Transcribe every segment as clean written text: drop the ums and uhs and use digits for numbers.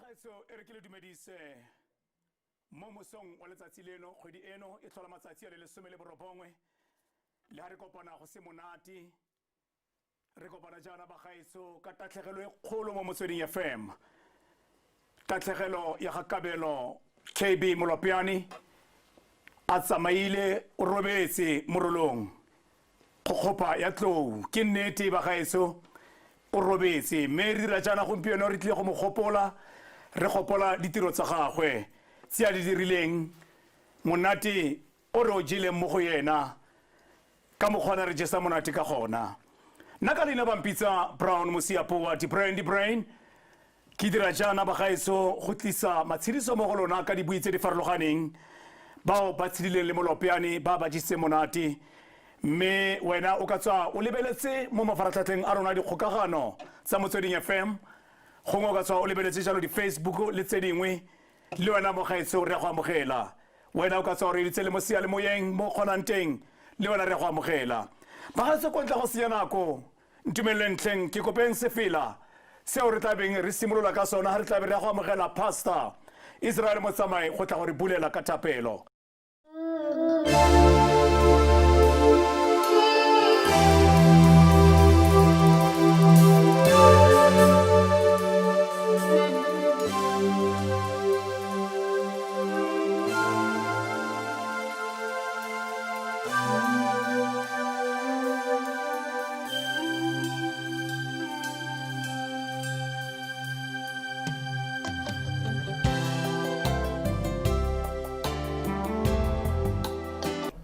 Bagaetsho, e re ke le dumedise mo mosong wa letsatsi leno. Kgwedi eno e tlhola matsatsi a le 19, le ga re kopana go se monate. Re kopana jaana, bagaetsho, ka tatlhegelo e kgolo mo Motsweding FM, tatlhegelo ya ga Kabelo KB Molopyane. A tsamaile, o robetse morolong, kgokgopa ya tlou. Ke nnete, bagaetsho, o robetse, mme re dira jaana gompieno, re tlile go mo gopola, re gopola ditiro tsa gagwe tse a di dirileng, monate o re o jeleng mo go yena, ka mokgwana re jesa monate ka gona. Nna ka leina bampitsa Brown Mosiapoa, Di-Brain, Di-Brain. Ke dira jaana, bagaetsho, go tlisa matshediso mo go lona ka dibui tse di farologaneng, bao ba tshedileng le Molopyane, ba ba jesitseng monate. Mme wena o ka tswa o lebeletse mo mafaratlhatlheng a rona dikgokagano tsa Motsweding FM, gongwe o ka tswa o lebeletse jalo di-Facebook le tse dingwe. Le wena mogaetsho, re a go amogela. Wena o ka tswa o reeditse le mo seyalemoyeng mo o kgonang teng, le wena re a go amogela. Bagaetsho, ko ntle go senya nako, ntumeleleng tlheng ke kopeng sefela seo re tla beng re simolola ka sona ga re tla be re ya go amogela Pastor Israel Motsamai go tla go re bulela ka thapelo.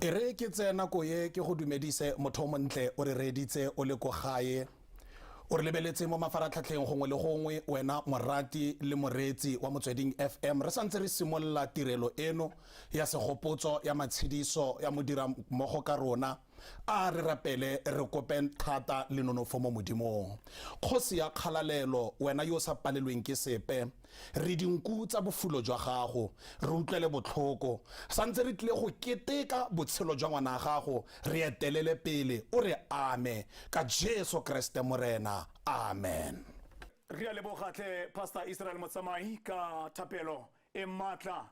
E re ke tseye nako ye ke go dumedise, motho o montle o re reeditse o le ko gae, o re lebeletse mo mafaratlhatlheng gongwe le gongwe, wena morati le moreetsi wa Motsweding FM. Re santse re simolola tirelo eno ya segopotso ya matshediso ya modira mmogo ka rona. A re rapele, re kope thata le nonofo mo Modimong. Kgosi ya kgalalelo, wena yo o sa palelweng ke sepe, re dinku tsa bofulo jwa gago, re utlwele botlhoko. Santse re tlile go keteka botshelo jwa ngwana gago, re etelele pele, o re ame. Ka Jesu Kriste Morena. Amen. Re a leboga tlhe, Pastor Israel Motsamai, ka thapelo e maatla,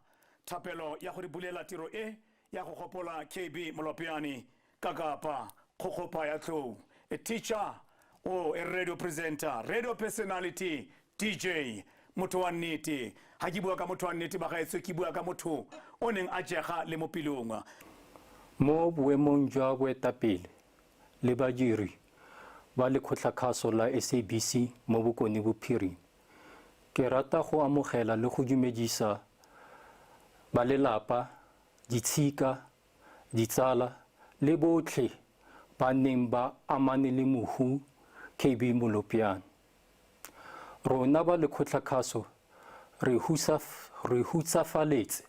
thapelo ya go re bulela tiro e ya go gopola KB Molopyane ka Kapa, kgokgopa ya tlou, a teacher o a radio presenter, radio personality, DJ, motho wa nnete. Ga ke bua ka motho wa nnete, bagaetsho, ke bua ka motho o neng a jega le mo pelong. Mo boemong jwa boetapele le badiri ba Lekgotlakgaso la SABC mo Bokone Bophirima, ke rata go amogela le go dumedisa ba lelapa, ditshika, ditsala le botlhe ba neng ba amane le mohu KB Molopyane. Rona ba Lekgotlakgaso re hutsafaletse.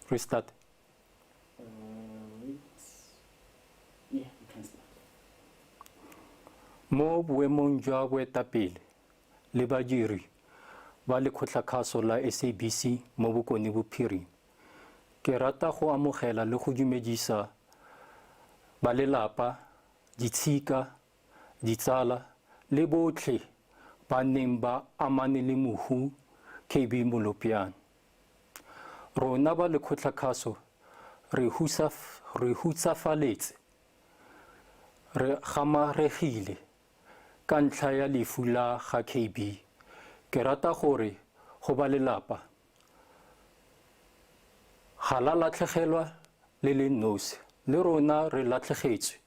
Restart. Mo boemong jwa boetapele le badiri ba Lekgotlakgaso la SABC mo Bokone Bophirima, ke rata go amogela le go dumedisa ba lelapa, ditshika, ditsala le botlhe ba neng ba amane le mohu KB Molopyane. Rona ba Lekgotlakgaso re hutsafaletse, re gamaregile ka ntlha ya lefu la ga KB. Ke rata gore go ba lelapa, ga la latlhegelwa le le nosi, le rona re latlhegetswe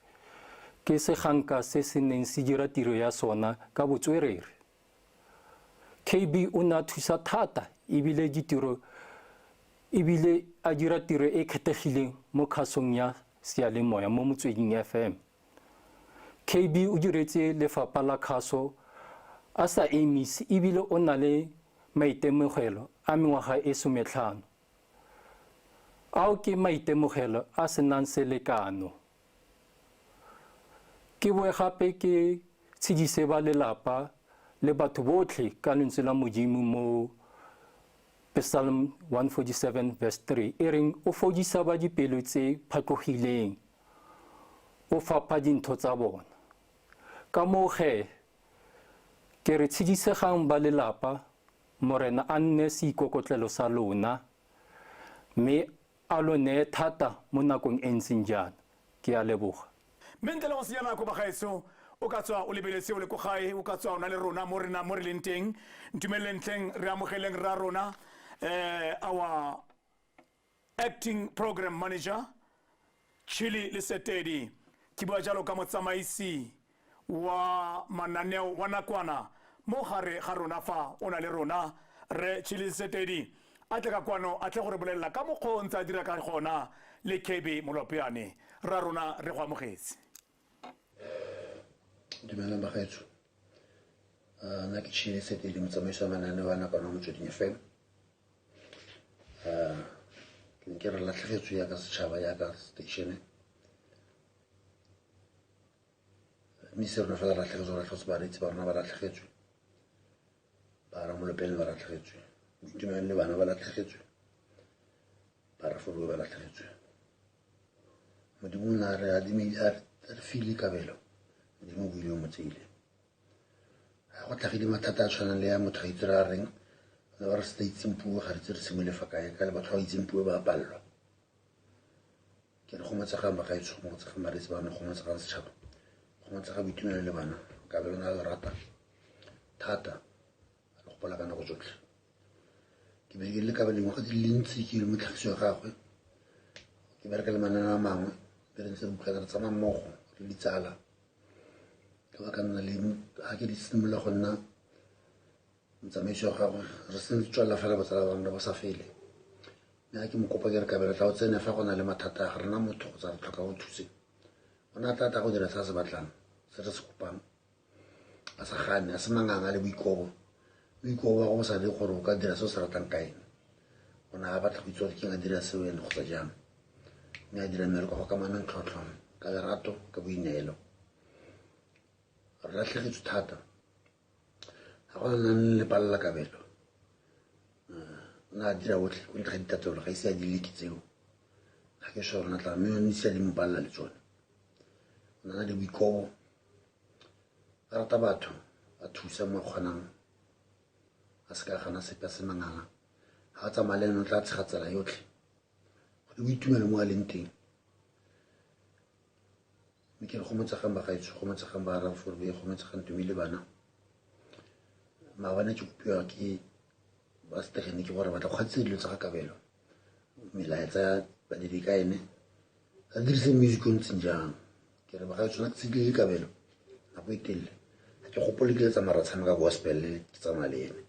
ke seganka se se neng se dira tiro ya sona ka botswerere. KB o ne a thusa thata ebile ditiro ebile a dira tiro e e kgethegileng mo kgasong ya seyalemoya mo Motsweding FM. KB o diretse lefapha la kgaso a sa emise ebile o na le maitemogelo a mengwaga e 15. Ao ke maitemogelo a senang selekano. Ke boe gape ke tshedise ba lelapa le batho botlhe ka lentswe la Modimo mo Psalm 147 verse 3 e reng o fodisa ba dipelo tse phatlogileng, o fapha dintho tsa bona. Ka moo ge, Ke re tshedisegang ba lelapa, Morena a nne seikokotlelo sa lona, mme a lo neye thata mo nakong e ntseng jaana. Ke a leboga. Mme ntle le go senya nako bagaetsho, o ka tswa o lebeletse o le ko gae, o ka tswa o na le rona mo re mo re leng teng. Ntumeleleng tleng re amogeleng rra rona eh our acting program manager Chili Lesetedi. Ke bua jalo ka motsamaisi wa mananeo wa nakwana mo gare ga rona fa o na le rona Rre Chili Lesetedi a tle ka kwano a tle go re bolelela ka mokgwa o ntse a dira ka gona le KB Molwapeane. Rra rona re go amogetse. Dumelang bagaetsho. Nna ke Chili Lesetedi, motsamaisi wa mananeo a nakwana wa Motsweding FM. Ke ne ke re latlhegetswe yaka setšhaba yaka station mme se rona fela latlhegetswe re latlhegetswe bareetsi ba rona ba latlhegetswe ba ramolopele ba latlhegetswe boitumelo le bana ba latlhegetswe ba rafolowe ba latlhegetswe modimo o ne a re adimile a re file kabelo modimo o buile o mo tseile ga go tlhagile mathata a tshwanang le ya motho ga itse re a reng ba re se itseng puo ga re itse re simole fa kae ka le batho ba itseng puo ba palelwa ke re gomotsegang bagaetsho gomotsegang bareetsi ba rona gomotsegang setšhaba gomotsega boitumelo le bana kabelo na le rata thata a le gopola ka nako tsotlhe ke berekile le kabelo dingwaga di le dintsi ke le mo tlhagiso ya gagwe ke bereka le mananeo a mangwe be re ntse re utlwana re tsamaya mmogo re ditsala ke ba ka nna le ga ke di simolola go nna motsamaisi wa gagwe re sentse tswelela fela botsala ba rona bo sa fele mme ga ke mo kopa ke re kabelo tla o tsene fa go na le mathata ga rena motho kgotsa re tlhoka go thuse o ne a tla tla go dira se a se batlang se re se kopang a sa gane a se manganga le boikobo boikobo ba go sa le gore o ka dira se o se ratang ka ene o ne a batla go itse gore ke a dira seo ene kgotsa jang mme a dira mmereko go ka manontlhotlho ka lerato ka boineelo re latlhegetswe thata ga go na le palela kabelo o ne a dira otlhe ko ntle ga ditatolo ga ise a di leke tseo ga ke sure na tla mme o ne ise a di mo palela le tsone o na le boikobo a rata batho a thusa mo a kgonang a se ka gana sepe a se manganga ga a tsamaya le ene o tla tshega tsela yotlhe go le boitumelo mo a leng teng mme ke re gomotsegang bagaetsho gomotsegang ba raforbe gomotsegang tumi le bana maabane ke kopiwa ke ba setegeniki gore batla kgwadise dilo tsa ga kabelo melaetsa ya badiri ka ene a dirise music o ntseng jang ke re bagaetsho na ke tshedile kabelo nako e telele ga ke gopole ke le tsamaya ra tshameka gospel ke tsamaya le ene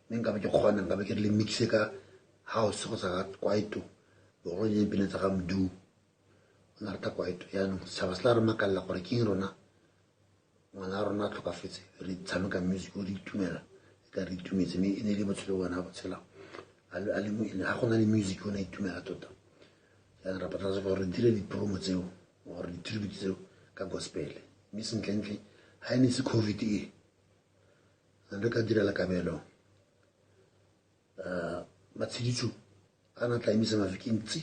mme nkabe ke kgona nkabe ke re le mixe ka house kgotsa ka kwaito bogolo le dipina tsa ga mdu o ne a rata kwaito yaanong setšhaba se tla re makalela gore ke eng rona ngwana a rona a tlhokafetse re tshameka music o re itumela e ka re itumetse mme e ne e le botshelo bona bo tshela ga go na le music o ne a itumela tota jaanong ra patela gore re dire dipromo tseo or di-tribute tseo ka gospel mme sentlentle ga e ne se covid e re ka direla kabelo um matsheditso a na tla emisa mafikeng tsi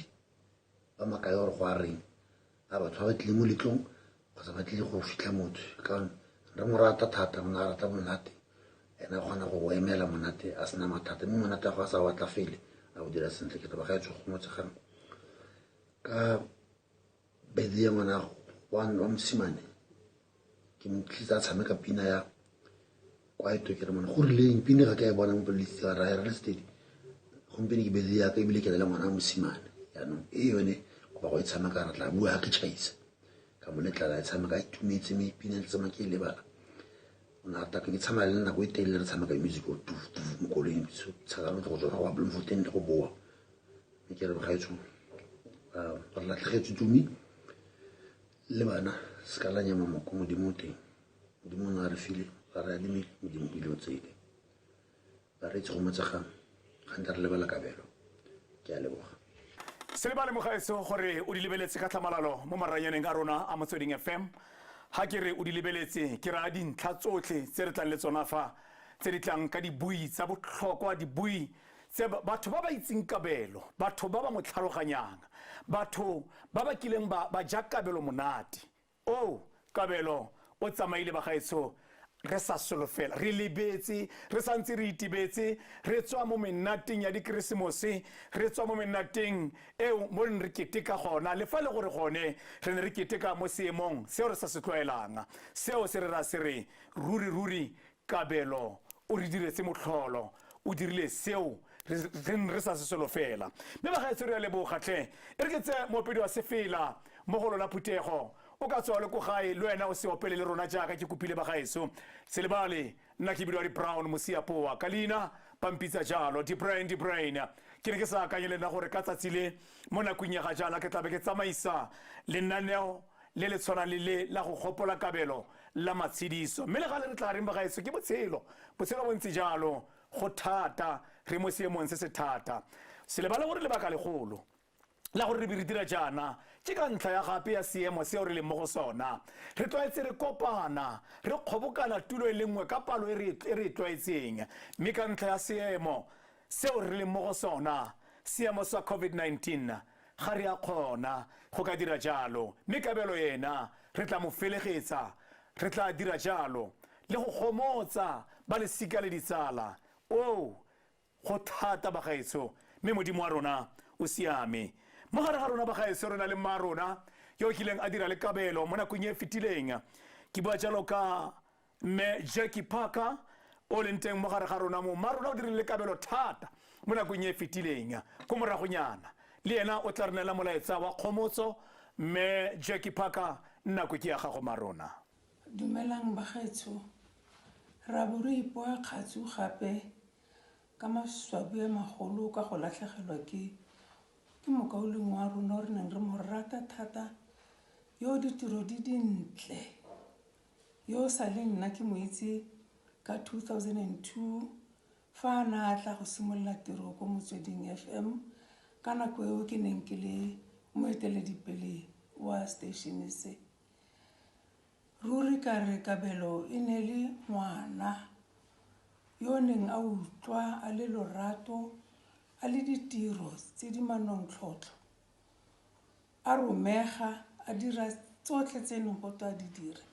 ba makae gore go a reng a batho ba ba tlile mo letlong kgotsa ba tlile go fitlha motho ka re mo rata thata o ne a rata monate ene a kgona go emela monate a sena mathata mme monate a go a sa batla fele a go dira sentle ke taba ga e tswa go motsegang ka bedi ya ngwana wa mosimane ke mo tlisa a tshameka pina ya kwaeto ke re mone go rileng pina ga ke a e bona mo playlist ya raya re steady gompieno ke bedi yaka ebile ke na le ngwana wa mosimane jaanong e yone kopa go e tshameka re tla bua ga ke chaisa ka mo letlala e tshameka a itumetse mme pina le tsamaya ke e lebala o ne a rata ke tshamaya le nako e telele re tshameka music o tu tu mo koloing tshaka go tswa go Bloemfontein le go boa mme ke re bagaetsho re latlhegetswe tumi le bana se ka la nyama moko modimo o teng modimo o ne a re file ga re adimile modimo o ile o tseile ba re itse go motsegang ga re lebala kabelo ke a leboga Se lebale mogaetsho gore o di lebeletse ka tlhamalalo mo maranyaneng a rona a Motsweding FM. Ha ke re o di lebeletse ke raya dintlha tsotlhe tse re tlang le tsona fa tse di tlang ka dibui tsa botlhokwa, dibui tse batho ba ba itseng kabelo, batho ba ba mo tlhaloganyang, batho ba ba kileng ba ba ja kabelo monate. O, Kabelo o tsamaile bagaetsho. Re sa solofela, re lebetse, re sa ntse re itibetse, re tswa mo menateng ya dikeresemose, re tswa mo menateng eo mo re re keteka gona, le fa le gore gone re ne re keteka mo seemong seo re sa se tlwaelang. Seo se re ra se re, ruri ruri Kabelo o re diretse motlholo, o dirile seo re ne re sa se solofela. Mme bagaetsho re a leboga tlhe. E re ke tseye moopedi wa sefela mo go lona phuthego. O ka tswa o le ko gae le wena o se opele le rona jaaka ke kopile bagaetsho. Se lebale, nna ke bidiwa Di-Brown Mosiapoa. Ka leina ba mpitsa jalo, Di-Brain, Di-Brain. Ke ne ke sa akanye le nna gore ka tsatsi le mo nakong ya ga jaana ke tla be ke tsamaisa lenaneo le le tshwanang le le la go gopola kabelo la matshediso. Mme le gale re tla reng bagaetsho, ke botshelo. Botshelo bo ntse jalo, go thata, re mo seemong se se thata. Se lebale gore lebaka legolo la gore re be re dira jaana ke ka ntlha ya gape ya seemo seo re leng mo go sona. Re tlwaetse re kopana, re kgobokana tulo e le nngwe ka palo e re e re e tlwaetseng. Mme ka ntlha ya seemo seo re leng mo go sona, seemo sa COVID-19, ga re a kgona go ka dira jalo. Mme Kabelo ena re tla mo felegetsa, re tla dira jalo le go gomotsa ba lesika le ditsala. Oo, Go thata, bagaetsho, mme Modimo wa rona o siame. Mo gare ga rona, bagaetsho, re na le mmaarona yo o kileng a dira le kabelo mo nakong e e fetileng. Ke bua jalo ka Mme Jackie Parker o leng teng mo gare ga rona mo. Mmaarona o dirile le kabelo thata mo nakong e e fetileng, ko moragonyana. Le ena o tla re neela molaetsa wa kgomotso. Mme Jackie Parker, nako ke ya gago, mmaarona. Dumelang bagaetsho, ra bo re ipoa kgatsu gape Ka maswabi a magolo ka go latlhegelwa ke ke mokaulengwe wa rona o re neng re mo rata thata, yo o ditiro di dintle, yo o sa leng nna ke mo itse ka 2002 fa a ne a tla go simolola tiro ko Motsweding FM, ka nako eo ke neng ke le moeteledipele wa station se. Ruri ka re Kabelo e ne le ngwana yo o neng a utlwa a le lorato, a le ditiro tse di manontlhotlho, a romega, a dira tsotlhe tse neng go twe a di dire.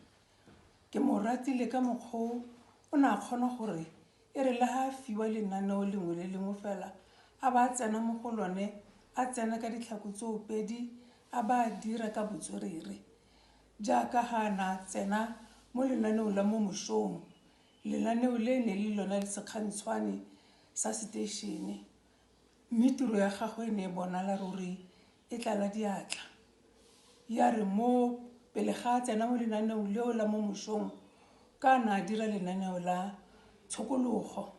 Ke mo ratile ka mokgwa o o ne a kgona gore e re le ha a fiwa lenaneo lengwe le lengwe fela a ba a tsena mo go lone, a tsena ka ditlhako tsoopedi a ba a dira ka botswerere. Jaaka ha a ne a tsena mo lenaneong la mo mosong, lenaneo le ne le lona sekgantshwane sa seteišene, mme tiro ya gagwe e ne e bonala ruri e tlala diatla. Ya re mo pele ga a tsena mo lenaneong leo la mo mosong, ka a ne a dira lenaneo la tshokologo,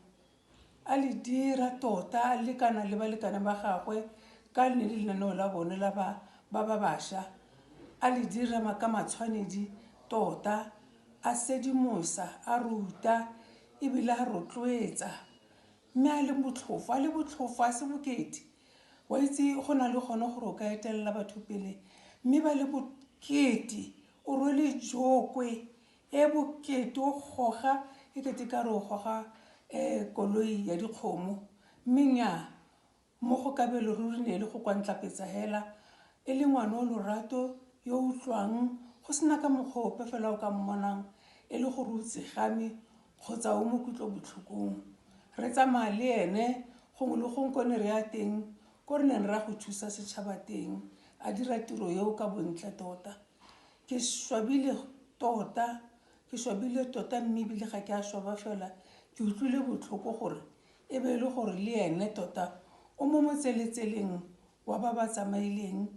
a le dira tota a lekana le balekane ba gagwe ka le ne le lenaneo la bone la ba ba ba bašwa, a le dira ka matshwanedi tota, a sedimosa, a ruta ebile a rotloetsa mme a le motlhofo, a le botlhofo a se bokete. Wa itse go na le gone gore o ka etelela batho pele mme ba le bokete o rwele jokwe E bokete o goga e kete ka re o goga koloi ya dikgomo mme nnyaa mo go Kabelo ruri ne e le go kwantlapetsa hela e le ngwana o lorato yo o utlwang go sena ka mokgwa ope fela o ka mmonang e le gore o tsigame kgotsa o mo kutlobotlhokong. Re tsamaya le ene gongwe le gongwe ko ne re ya teng ko re neng re ya go thusa setšhaba teng a dira tiro eo ka bontle tota. Ke swabile tota, ke swabile tota mme ebile ga ke a swaba fela, ke utlwile botlhoko gore e be e le gore le ene tota o mo motseletseleng wa ba ba tsamaileng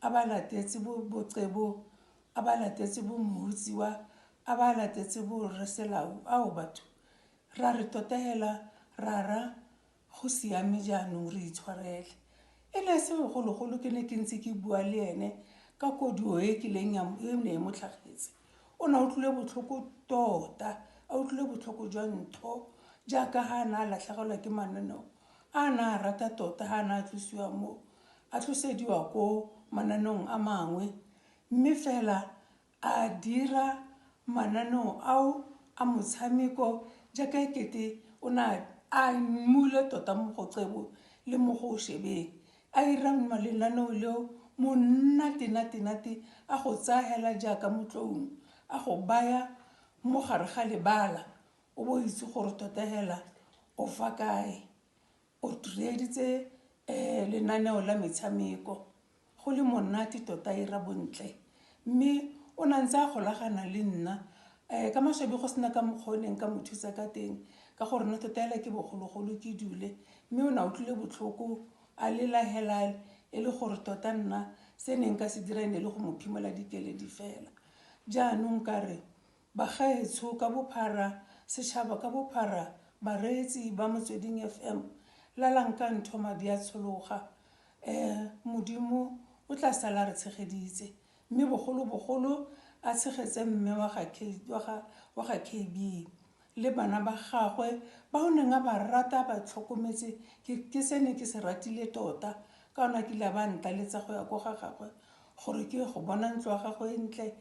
a ba latetse bo Bocebo, a ba latetse bo Mohutsiwa, a ba latetse bo Rre Selau. Ao batho, ra re tota hela rara Go siame jaanong re itshwarele. E ne e se bogologolo ke ne ke ntse ke bua le ene ka koduo e kileng ya e ne e mo tlhagetse. O ne a utlwile botlhoko tota, a utlwile botlhoko jwa ntho jaaka ha a ne a latlhegelwa ke mananeo a a ne a rata tota ha a ne a tlosiwa mo, a tlosediwa ko mananeong a mangwe. Mme fela A dira mananeo ao a motshameko jaaka e kete o ne a imule tota mo go Cebo le mo go Shebeng. A ira lenaneo leo monate-nate-nate, a go tsaya hela jaaka motloung, a go baya mo gare ga lebala o bo itse gore tota hela o fa kae. O reeditse lenaneo la metshameko go le monate tota ira bontle, mme o na ntse a golagana le nna ka maswabi go sena ka mokgwa o neng ka mo thusa ka teng, ka gore nna tota hela ke bogologolo ke dule, mme o ne a utlwile botlhoko a lela hela e le gore tota nna se neng ka se dira e ne e le go mo phimola dikeledi fela. Jaanong ka re bagaetsho ka bophara, setšhaba ka bophara, bareetsi ba Motsweding FM, lalang ka ntho madi a tshologa. Modimo o tla sala re tshegeditse, mme bogolobogolo a tshegetse mme wa ga KB le bana ba gagwe ba o neng a ba rata ba tlhokometse. Ke se ne ke se ratile tota ka ona kile a ba ntaletsa go ya ko ga gagwe gore ke go bona ntlo ya gagwe e ntle,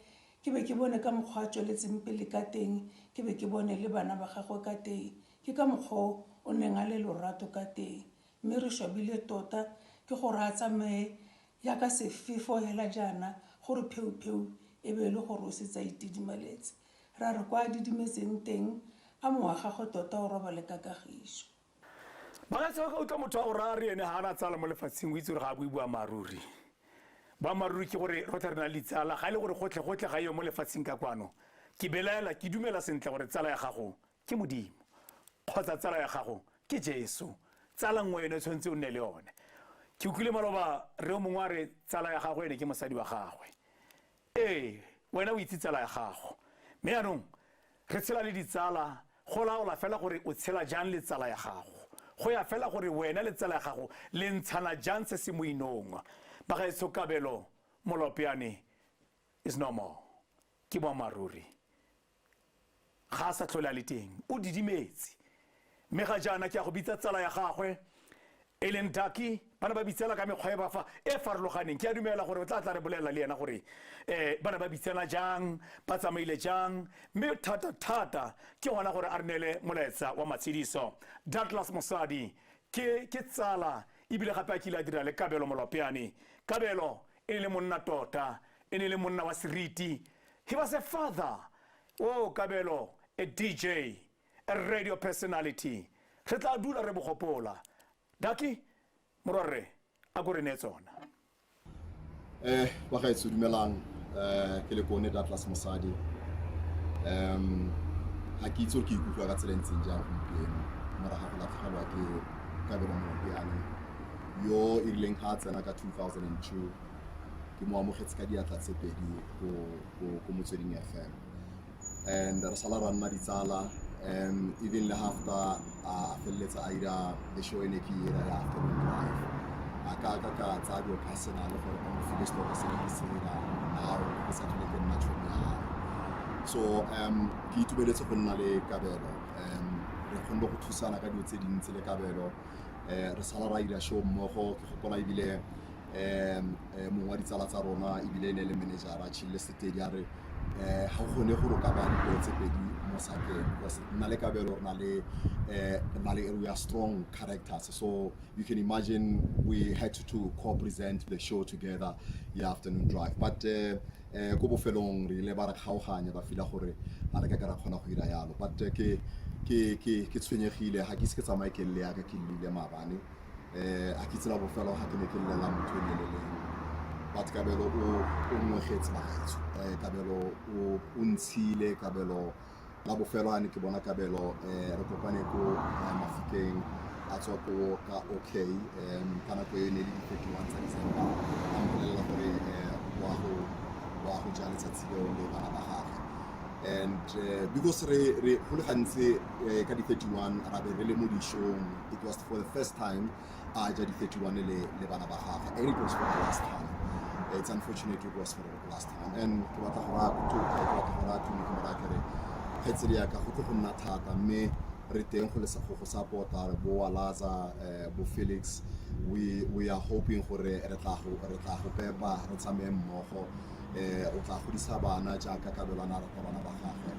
ke be ke bone ka mokgwa a tsweletseng pele ka teng, ke be ke bone le bana ba gagwe ka teng, ke ka mokgwa o neng a le lorato ka teng. Mme re swabile tota ke gore a tsamaye jaaka sefefo hela jaana gore pheu-pheu e be e le gore o setse a itidimaletse. Ra re kwa a didimetseng teng a mowa gagwe tota o robale ka kagiso. Bagaetsho, ka utlwa motho a go raya re ene ga a na tsala mo lefatsheng, o itse gore ga a bue boammaaruri. Boammaaruri ke gore rotlhe re na le ditsala, ga e le gore gotlhe-gotlhe ga eo mo lefatsheng ka kwano. Ke belaela, ke dumela sentle gore tsala ya gago ke Modimo kgotsa tsala ya gago ke Jesu. Tsala nngwe yone e tshwanetse o nne le yone. Ke utlwile maloba re o mongwe a re tsala ya gagwe ene ke mosadi wa gagwe. Ee, wena o itse tsala ya gago. Mme yaanong re tshela le ditsala, go laola fela gore o tshela jang le tsala ya gago. Go ya fela gore wena le tsala ya gago le ntshana jang se se mo inong. Bagaetsho, Kabelo Molopyane is no more. Ke boammaaruri. Ga a sa tlhole a le teng, o didimetse. Mme ga jaana ke a go bitsa tsala ya gagwe e leng Ducky, ba ne ba bitsela ka mekgwa e ba fa e farologaneng. Ke a dumela gore o tla tla re bolelela le ena gore ba ne ba bitsela jang, ba tsamaile jang, mme thata-thata ke gona gore a re neele molaetsa wa matshediso. Douglas Mosadi ke ke tsala ebile gape a kile a dira le Kabelo Molopyane. Kabelo e ne le monna tota, e ne le monna wa seriti. He was a father. Oh, Kabelo, a DJ, a radio personality. Re tla dula re bogopola. Ducky, morwarre, a ko re nee tsona. Bagaetsho dumelang, ke le kone Douglas Mosadi. Ga ke itse gore ke ikutlwa ka tsela e ntseng jang gompieno morago ga go latlhegelwa ke Kabelo Molopyane yo e rileng ga a tsena ka 2002 ke mo amogetse ka diatla tse pedi ko Motsweding FM, and re sala ra nna ditsala even le after a feleletsa a ira the show e ne ke ira ya Afternoon Drive, a ka tsaya dilo personal gore ba mo file story se ne ke se ira, now ke sa tlhole ke nna tšhomi ya gagwe. So ke itumeletse go nna le Kabelo. Re kgonne go thusana ka dilo tse dintsi le Kabelo. Re sala ra ira show mmogo. Ke gopola ebile mongwe wa ditsala tsa rona ebile e ne le managera Chile Setedi a re ga o kgone gore o ka baya dipeo tse pedi mo sakeng, because nna le Kabelo re na le we are strong characters. So you can imagine we had to co-present the show together ya Afternoon Drive, but ko bofelong re ile ba re kgaoganya, ba fila gore ga re ka ka ra kgona go ira yalo. But ke tshwenyegile, ga ke ise ke tsamaye ke lle yaka ke llile maabane. A ke tsela bofelo ga ke ne ke llela motho e ne le leng, but Kabelo o ngwegetse bagaetsho. Kabelo o ntshile. Kabelo la bofelo a ne ke bona Kabelo, re kopane ko Mafikeng a tswa ko ka okay ka nako e ne le di-31 tsa December, a mpolelela gore wa go ja letsatsi leo le bana ba gagwe. And because re go le gantsi ka di-31 ra be re le mo dishong, it was for the first time a ja di-31 le bana ba gagwe, and it was for the last time. It's unfortunate it was for the last time. And ke batla go raya Tumi, ke mo raya ke re kgaitsedi yaka go tlo go nna thata, mme re teng go lesa go support-a re bo Walaza, bo Felix. We are hoping gore re tla go pepa re tsamaye mmogo. O tla godisa bana jaaka Kabelo a ne a rata bana ba gagwe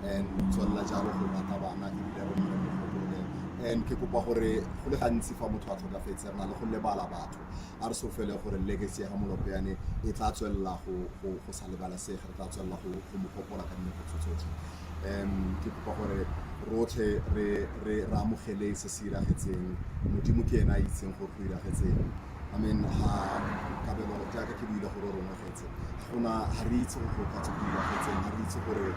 and tswelela jalo go rata bana, ebile re nne mo gopole. And ke kopa gore go le gantsi fa motho a tlhokafetse re na le go lebala batho, a re solofele gore legacy ya ga Molopyane e tla tswelela go sa lebalesege, re tla tswelela go mo gopola ka dinako tso tsotlhe. Um ke kopa gore rotlhe re re re amogele se se iragetseng. Modimo ke ena a itseng gore go iragetseng. I mean ha kabelo jaaka ke buile gore o rongwegetse ga gona ga re itse gore go ka tswa go iragetseng ga re itse gore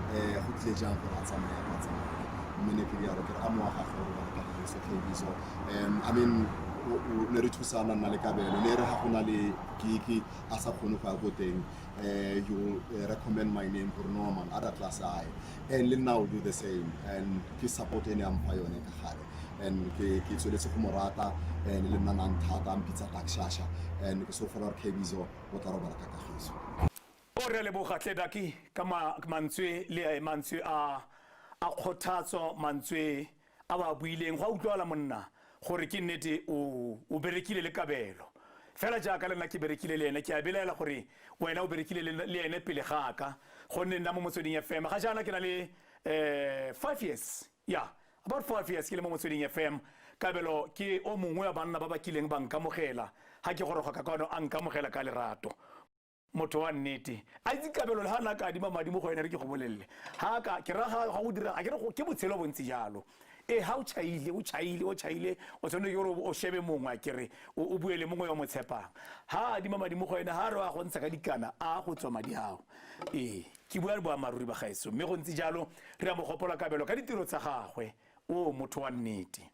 um go tlile jang gore a tsamaya ka tsamaya mme ne ke rialo ke re a mowa gagwe gore ba ka kagiso khabiso I mean ne re thusana nna le kabelo ne re ga go na le gig a sa kgone go ya ko teng you recommend my name gore no man a tlase ae and le nna o do the same and ke support e ne a mpha yone ka gale and ke ke tsweletse go mo rata and le nna na nthata a mpitsa takshasha and ke solofela gore Khabizo o tla robala ka kagiso. O re a leboga tle Daki ka mantswe le mantswe a a kgothatso mantswe a ba buileng go a utlwala monna gore ke nnete o o berekile le Kabelo fela jaaka le nna ke berekile le ene ke a belaela gore wena o berekile le ene pele ga ka gonne nna mo Motsweding FM ga jaana ke na le 5 years ya about 5 years ke le mo Motsweding FM. Kabelo ke o mongwe wa banna ba ba kileng ba nkamogela ha ke goroga ka kwano a nkamogela ka lerato. Motho wa nnete a itse Kabelo le ha na ka adima madi mo go ene re ke go bolelele ha ka ke ra ga go dira a ke re ke botshelo bontsi jalo e ha o chaile o chaile o chaile o tshwanetse ke gore o shebe mongwe a kere o bue le mongwe yo mo tshepang ha adima madi mo go ene ha re wa go ntsha ka dikana a go tswa madi ao ee ke bua le boammaaruri ba gaetso mme go ntse jalo re a mo gopola Kabelo ka ditiro tsa gagwe o motho wa nnete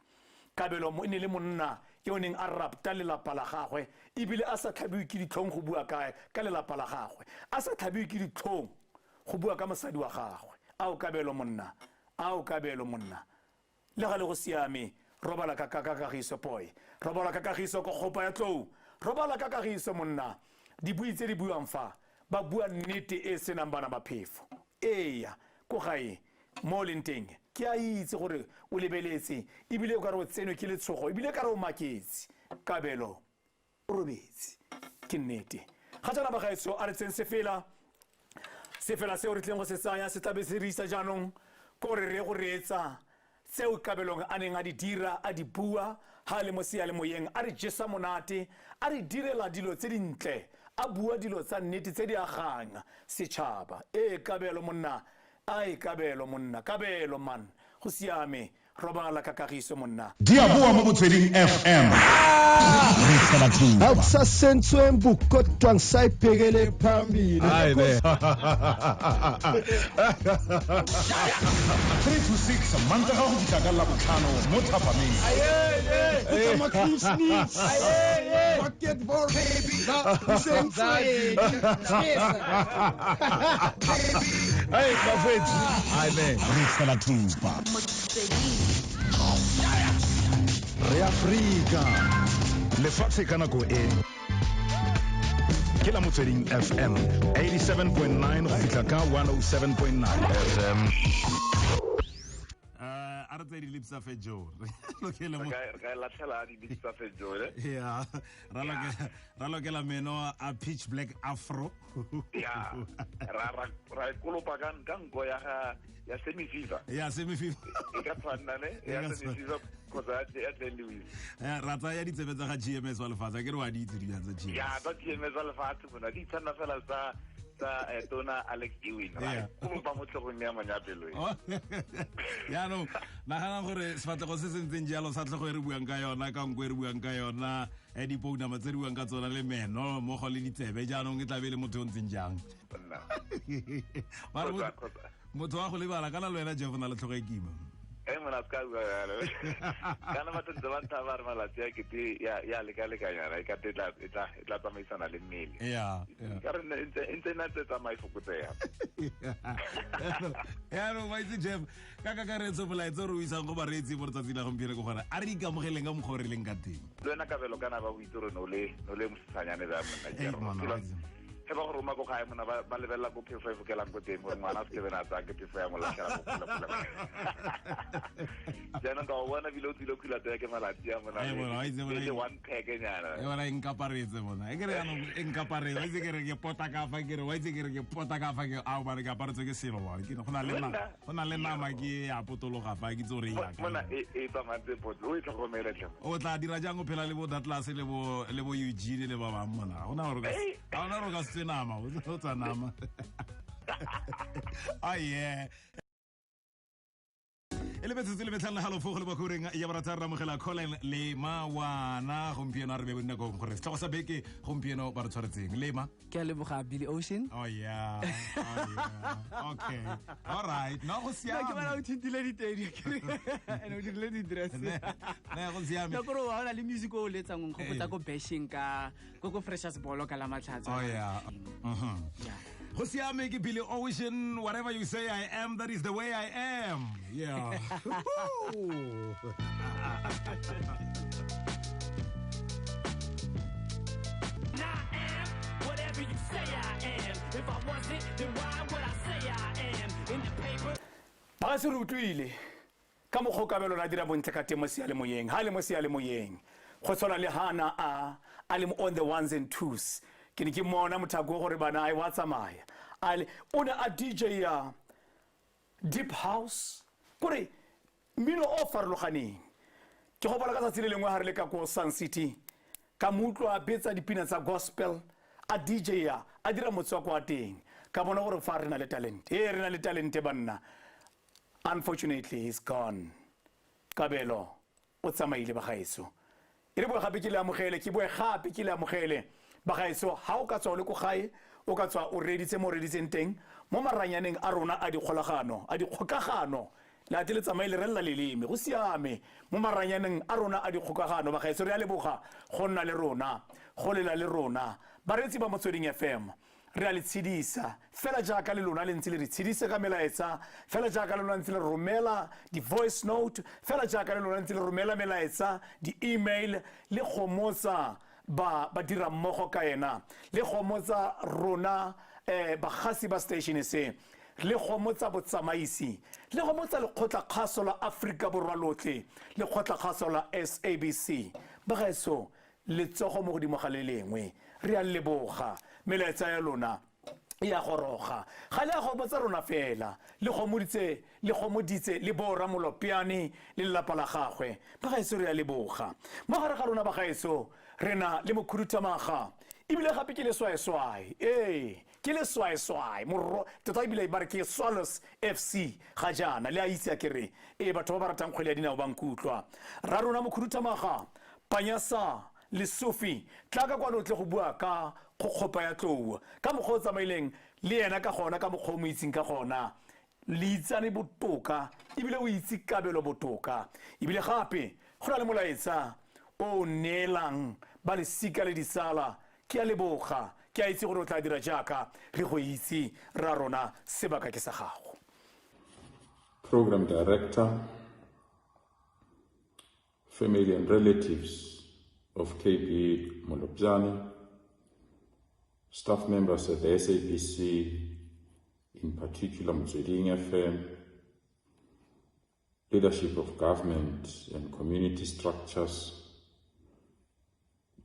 Kabelo e ne le monna yo o neng a rapta lelapa la gagwe ebile a sa tlhabiwe ke ditlhong go bua ka ka lelapa la gagwe a sa tlhabiwe ke ditlhong go bua ka mosadi wa gagwe ao Kabelo monna ao Kabelo monna Le gale go siame, robala ka ka kagiso poi. Robala ka kagiso ko kgopa ya tlou. Robala ka kagiso monna. Dibui tse di buang fa, ba bua nnete e senang bana ba phefo. Eya, ko gae, mo o leng teng, ke a itse gore o lebeletse, ebile o ka re o tsenwe ke letshogo, ebile ka re o maketse. Kabelo o robetse. Ke nnete. Ga jaana bagaetsho, a re tseng sefela. Sefela seo re tlileng go se tsaya se tlabe se re isa jaanong ko re re go reetsa tseo Kabelong a neng a di dira, a di bua ha a le mo seyalemoyeng, a re jesa monate, a re direla dilo tse dintle, a bua dilo tsa nnete tse di agang setšhaba. Ee, Kabelo monna, ae Kabelo monna, Kabelo man, go siame. Robala ka kagiso monna. Di a boa mo Motsweding FM. Re tshela thupa. Akusasentswembu kodwa ngisayibhekele phambili. Hayi ne. 3 to 6 Mantaga go fitlha ka Labotlhano mo thapameng. Hey, bafethu. Hayi ne. Re tshela thupa. Re Afrika. Lefatshe ka nako e ke la Motsweding FM 87.9 go fitlha ka 107.9 FM. A re tse di-lips tsa fejo lokele mo re ka e latlhela di-lips tsa fejo ne ya ra lokela meno a pitch black afro ya ra ra ra e kolopa ka ka nko ya ga ya semi fever ya semi fever e ka tshwanna ne E ya ka semi tshwana. fever kgotsa ya Glen Lewis Ra tsaya ditsebe tsa ga GMS wa lefatshe, a ke re wa di itse dibjang tsa GMS? Ya tsa GMS wa lefatshe mona di tshwanna fela tsa tsa tona Alex Ewing ra Yeah. kolopa mo tlhogong ya manyapelo e. Oh, yaanong naganang gore sefatlhego se se ntseng jalo sa tlhogo e re buang ka yona ka nko e re buang ka yona dipounama tse re buang ka tsona le meno mmogo le ditsebe jaanong e tlabe e le motho yo o ntseng jang. Monna. Mara Kgotsa- motho wa go lebala kana le wena Jeff o na le tlhogo e kima. E mona se ka bua jalo. Kana batho ntse ba ntha ba re malatsi a kete ya lekalekanyana e kate e tla tsamaisana le mmele. Ya. Ka re e ntse e nna tse tsamaye fokotsega. Yaanong wa itse Jeff, ka kakaretso molaetsa o re o isang go bareetsi mo letsatsi la gompieno ke gore a re ikamogeleng ka mokgwa o re leng ka teng. Le wena Kabelo kana ba o itse gore ne o le mosetsanyane ba monna Ei, ke ngwana, re. wa itse. Ge ba go roma ko gae mona ba lebelela ko phefo e fokelang ko teng gore ngwana a se ke bena a tsaya ke phefo ya mo latlhela ko kgole-kgole. Jaanong ka o bona bile o tsile khula ya ke malatsi a mona Eh, bona, wa itse bona le eng? one pack nyana. E bona e nkaparetse bona e kere jaanong e nkaparetse wa itse ke re ke pota ka fa ke re wa itse ke re ke pota ka fa ke ao bane ke aparetswe ke selo bona ke go na le Monna. go na le nama ke ya potologa fa ke itse gore e ya kae. Mona e tsamayang tse potso o e tlhokomele tlhe. O tla dira jang o phela le bo Datlas le bo Eugene le ba bang mona ga gona gore o ka se- ga gona gore o ka se tswe nama o tswa nama. Oh yeah. E le metsotso le metlhano le halofo go le bakureng ya borataro re amogela Colin le Mawana gompieno a re be bonakong gore setlhogo sa beke gompieno ba re tshwaretseng lema. Ke a leboga Billy Ocean. Oh yeah. Oh yeah. Okay. All right. No go siame. Ke bona o thintile ditedi. Ene o dirile di dress. Ne go siame. No kore wa ona le music o letsang go gopotsa ko bashing ka ko freshers ball ka la matlhatsa. Oh yeah. Yeah. Go siame ke Billy Ocean, whatever you say I am, that is the way I am. Yeah. I am whatever you say I am. If I wasn't, then why would I say I am? In the paper. Ba se re utlwile ka mokgwa o Kabelo na dira bontle ka teng mo seyalemoyeng ha le mo seyalemoyeng go tshwana le hana a a le on the ones and twos ke ne ke mona mothako gore bana a wa tsamaya a le o ne a DJ ya deep house kore mmino o farologaneng ke gopola ka tsatsi le lengwe ga re le ka ko Sun City ka mo utlwa a betsa dipina tsa gospel a DJ ya a dira motswako wa teng ka bona gore fa re na le talent ee re na le talente banna. Unfortunately he's gone. Kabelo o tsamaile bagaetso e re boe gape ke le amogele ke boe gape ke le amogele bagaetso ha o ka tswa o le ko gae o ka tswa o reeditse mo o reeditseng teng mo maranyaneng a rona a dikgolagano a dikgokagano le ate le tsamaye le relela leleme go siame mo maranyaneng a rona a dikgokagano bagaetso re a leboga go nna le rona go lela le rona bareetsi ba Motsweding FM re a le tshedisa fela jaaka le lona le ntse le re tshedisa ka melaetsa fela jaaka le lona ntse le romela di-voice note fela jaaka le lona ntse le romela melaetsa di-email le gomotsa ba ba dira mmogo ka ena le gomotsa rona bagasi ba station se le gomotsa botsamaisi le gomotsa lekgotlakgaso la Aforika Borwa lotlhe lekgotlakgaso la SABC bagaetso letsogo mo godimo ga le lengwe re a leboga melaetsa ya lona e a goroga ga le a gomotsa rona fela le gomoditse le gomoditse le bo Ramolopiane le lelapa la gagwe bagaetso re a leboga mo gare ga rona bagaetso re na le mokhuduthamaga ebile gape ke leswaeswae ee ke leswaeswae morro tota ebile ba re ke Swallows FC ga jaana le a itse a kere ee batho ba ba ratang kgwele ya dinao ba nkutlwa ra rona mokhuduthamaga Panyasa Lesufi tla ka kwano tle go bua ka kgokgopa ya tlou ka mokgwa o tsamaileng le yena ka gona ka mokgwa o mo itseng ka gona le itsane botoka ebile o itse Kabelo botoka ebile gape go na le molaetsa o neelang ba lesika le ditsala ke a leboga ke a itse gore o tla dira jaaka re go itse ra rona sebaka ke sa gago. Program Director, family and relatives of KB Molopyane, staff members at the SABC, in particular Motsweding FM, leadership of government and community structures,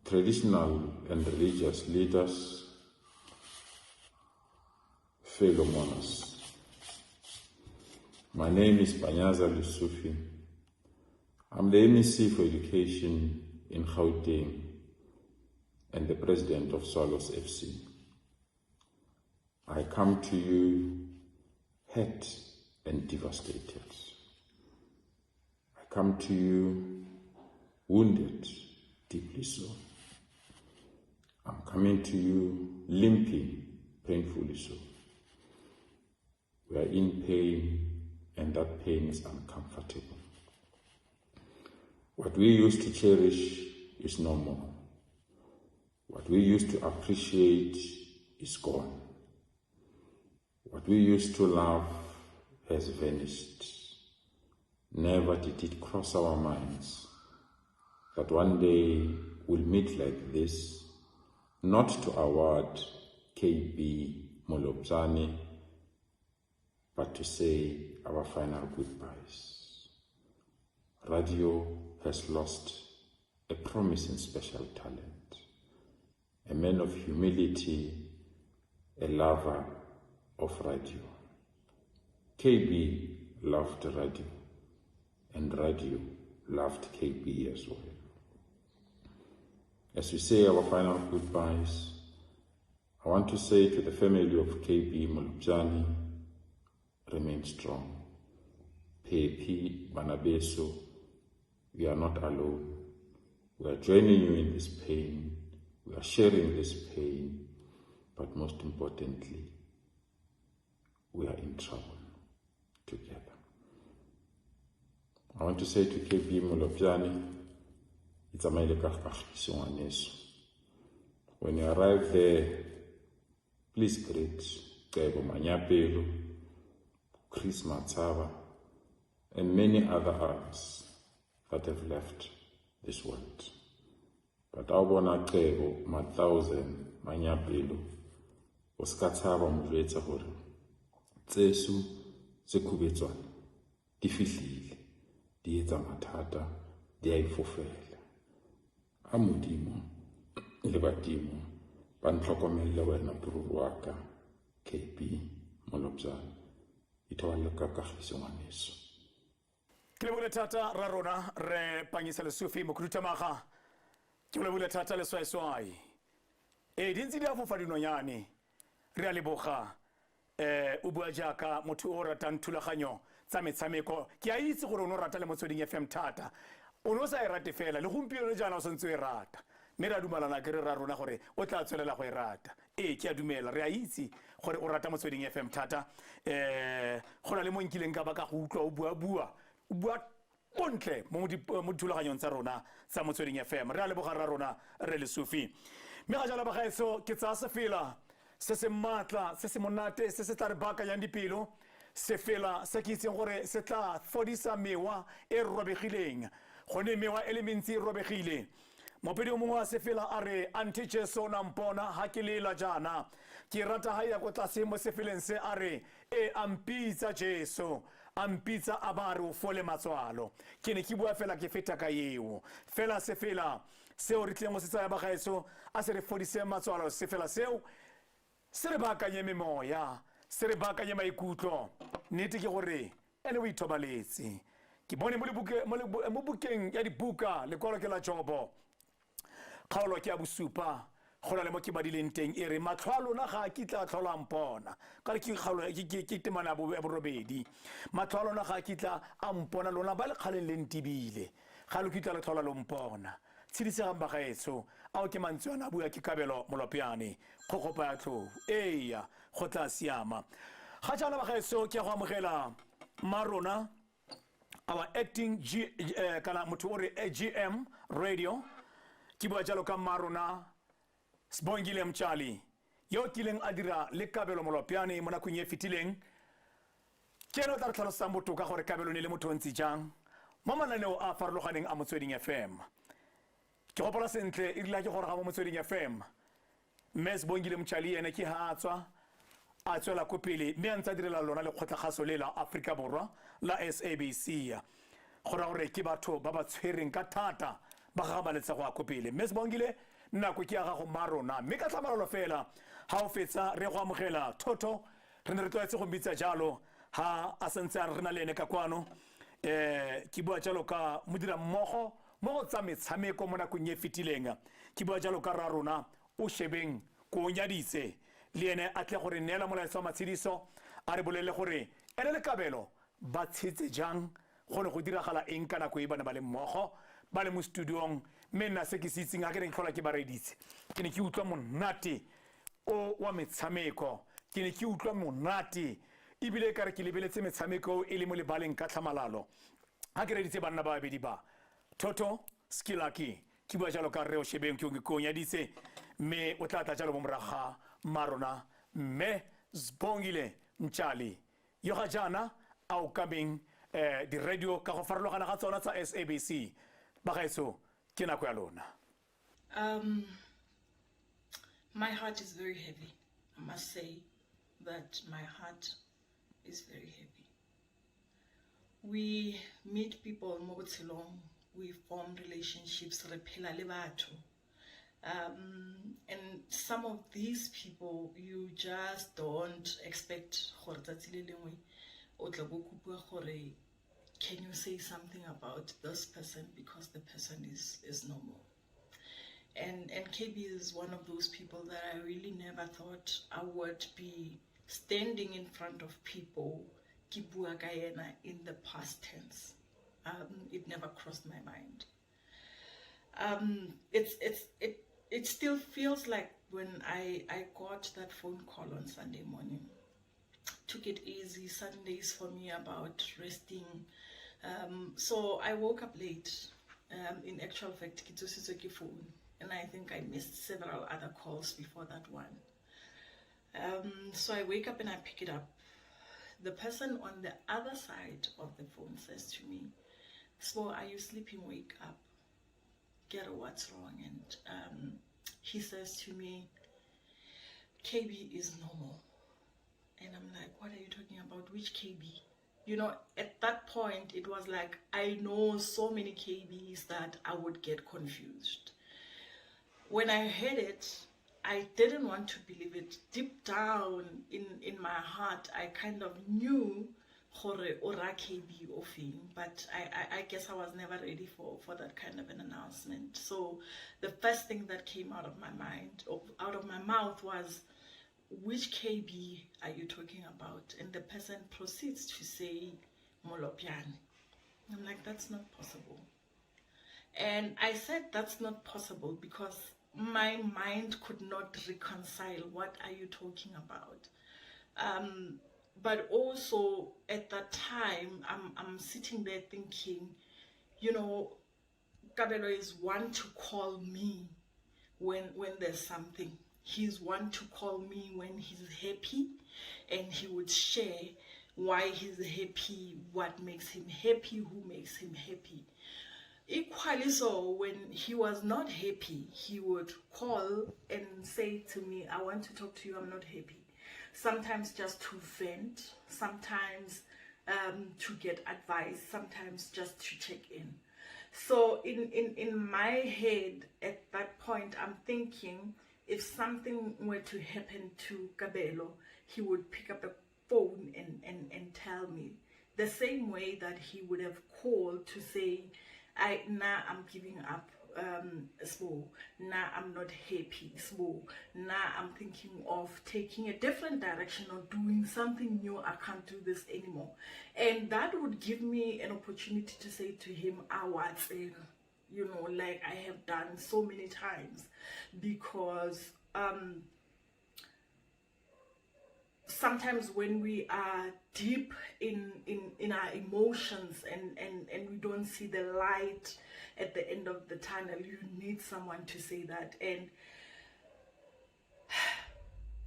traditional and religious leaders, fellow mourners. My name is Panyaza Lesufi. I'm the MEC for Education in Gauteng and the president of Swallows FC. I come to you hurt and devastated. I come to you wounded, deeply so. I'm coming to you limping, painfully so. We are in pain, and that pain is uncomfortable. What we used to cherish is no more. What we used to appreciate is gone. What we used to love has vanished. Never did it cross our minds that one day we'll meet like this, not to award KB Molopyane, but to say our final goodbyes. Radio has lost a promising special talent, a man of humility, a lover of radio. KB loved radio, and radio loved KB as well. As we say our final goodbyes, I want to say to the family of KB Molopyane, remain strong. Phephi, banabeso, you are not alone. We are joining you in this pain. We are sharing this pain. But most importantly, we are in trouble together. I want to say to KB Molopyane, itsamaele ka kagiso ngwaneso. When you arrive there, please greet Cebo Manyapelo, Chris Matsaba, and many other others that have left this world. But ha o bona Cebo, Mathousand, Manyapelo, o ska tshaba mo jwetsa hore tseso tse khubetswana di fihlile, di etsa mathata, di a ifofela. A Modimo le badimo ba ntlhokomelle wena bruru wa ka KB Molopjane. Ithoballe ka kagiso ngwaneso. Ke lebogile thata ra rona re panyisa lesufi mokhuduthamaga ke lebogile thata leswaeswai ee di ntse di a fofa dinonyane re a leboga um o bua jaaka motho o ratang thulaganyo tsa metshameko ke a itse gore o ne o rata le motsweding fm thata o ne o sa e rate fela le gompieno jaana o santse o e rata mme re a dumalana ke re ra rona gore o tla tswelela go e rata ee ke a dumela re a itse gore o rata motsweding fm thata um go na le mo nkileng ka ba ka go utlwa o bua-bua o bua bontle mo dithulaganyong tsa rona tsa motsweding fm re a leboga ra rona re lesufi mme ga jala bagaetso ke tsaya sefela se se maatla se se monate se se tla re baakanyang dipelo sefela se ke itseng gore se tla fodisa mewa e robegileng gonne mewa e le mentsi e robegile mopedi o mongwe wa sefela a re anthe jesu o na mpona ha ke lela jaana ke rata ha ya ko tlase mo sefeleng se a re e a mpitsa jesu a mpitsa a ba re o fole matswalo ke ne ke bua fela ke feta ka eo fela sefela seo re tlileng go se tsaya bagaetso a se re fodise matswalo sefela seo se re baakanye memoya se re baakanye maikutlo nnete ke gore ene o ithobaletse ke bone mo bukeng ya dibuka lekwalo ke la jobo kgaolo ke ya bosupa go na le mo ke badileng teng e re matlho a lona ga a kitla a tlhola mpona ka re ke kgaolo ke temana ya borobedi matlho a lona ga a kitla a mpona lona ba le kgaleng le ntibile ga lo kitla lo tlhola lo mpona tshedisegang bagaetsho ao ke mantswe ana a bua ke kabelo molopyane kgogopa ya tlou eya go tla siama ga jaana bagaetsho ke ya go amogela mmarona our acting G, eh, kana motho o re eh, gm radio ke bua jalo ka mmarona sibongile mtshali yo o kileng a dira le kabelo molopyane mo nakong e fetileng ke ene o tla re tlhalosang botoka gore kabelo ne le motho o ntse jang mo mananeo a a farologaneng a motsweding fm ke gopola sentle e rile ke goroga mo motsweding fm mme sebongile motšhali ene ke ha a tswa a tswela ko pele mme a ntse a direla lona lekgotlakgaso le la aforika borwa la sabc go raya gore ke batho ba ba tshwereng ka thata ba gagamaletse go ya ko pele mme sebongile nako ke ya gago mma rona mme ka tlhamalalo fela ga o fetsa re go amogela thotho re ne re tlwaetse go mmitsa jalo ha a santse a re na le ene ka kwano um ke bua jalo ka modirammogo mo go tsa metshameko mo nakong e fetileng ke bua jalo ka rra rona o shebeng ko o nyaditse le ene a tle gore neela molaetsa wa matshediso a re bolelele gore ene le kabelo ba tshetse jang go ne go diragala eng ka nako e ba ne ba le mmogo ba le mo studiong mme nna se ke se itseng ga ke ne ke tlhola ke ba reditse ke ne ke utlwa monate o wa metshameko ke ne ke utlwa monate ebile e kare ke lebeletse metshameko e le mo lebaleng ka tlhamalalo ga ke reditse banna ba babedi ba Toto Skilaki ke bua jalo ka rre o shebeng ke ke o nyaditse mme o tla tla jalo mo morago ga marona mme Sbongile Mtshali yo ga jaana a okameng eh, di-radio ka go farologana ga tsona tsa SABC bagaetsho ke nako ya lona My heart is very heavy. I must say that my heart is very heavy. We meet people mo botshelong, we form relationships, re phela le batho. And some of these people you just don't expect gore tsatsi le lengwe o tla bo kopiwa gore can you say something about this person because the person is no more. And KB is one of those people that I really never thought I would be standing in front of people ke bua ka ena in the past tense. It never crossed my mind. It's it's it it still feels like when I I got that phone call on Sunday morning. Took it easy. Sundays for me about resting. So I woke up late. In actual fact, ke tsositswe ke phone, and I think I missed several other calls before that one. So I wake up and I pick it up. The person on the other side of the phone says to me, "So are you sleeping? Wake up. Get what's wrong?" And he says to me, "KB is no more." And I'm like, "What are you talking about? Which KB?" At that point, it was like, I know so many KBs that I would get confused. When I heard it, I didn't want to believe it. Deep down in my heart, I kind of knew gore o ra KB o feng, but I guess I was never ready for that kind of an announcement. So the first thing that came out of my mind, or out of my mouth, was, "Which KB are you talking about?" And the person proceeds to say, "Molopyane." I'm like, "That's not possible." And I said that's not possible because my mind could not reconcile, what are you talking about? But also at that time, I'm sitting there thinking, Kabelo is one to call me when there's something. He's one to call me when he's happy, and he would share why he's happy, what makes him happy, who makes him happy. Equally so, when he was not happy, he would call and say to me, "I want to talk to you, I'm not happy." Sometimes just to vent, sometimes to get advice, sometimes just to check in. So in my head at that point, I'm thinking if something were to happen to Kabelo, he would pick up the phone and tell me. The same way that he would have called to say, "I now I'm giving up, Sbo. Now I'm not happy, Sbo. Now I'm thinking of taking a different direction or doing something new. I can't do this anymore." And that would give me an opportunity to say to him, "I was in," like I have done so many times, because sometimes when we are deep in our emotions and we don't see the light at the end of the tunnel, you need someone to say that. And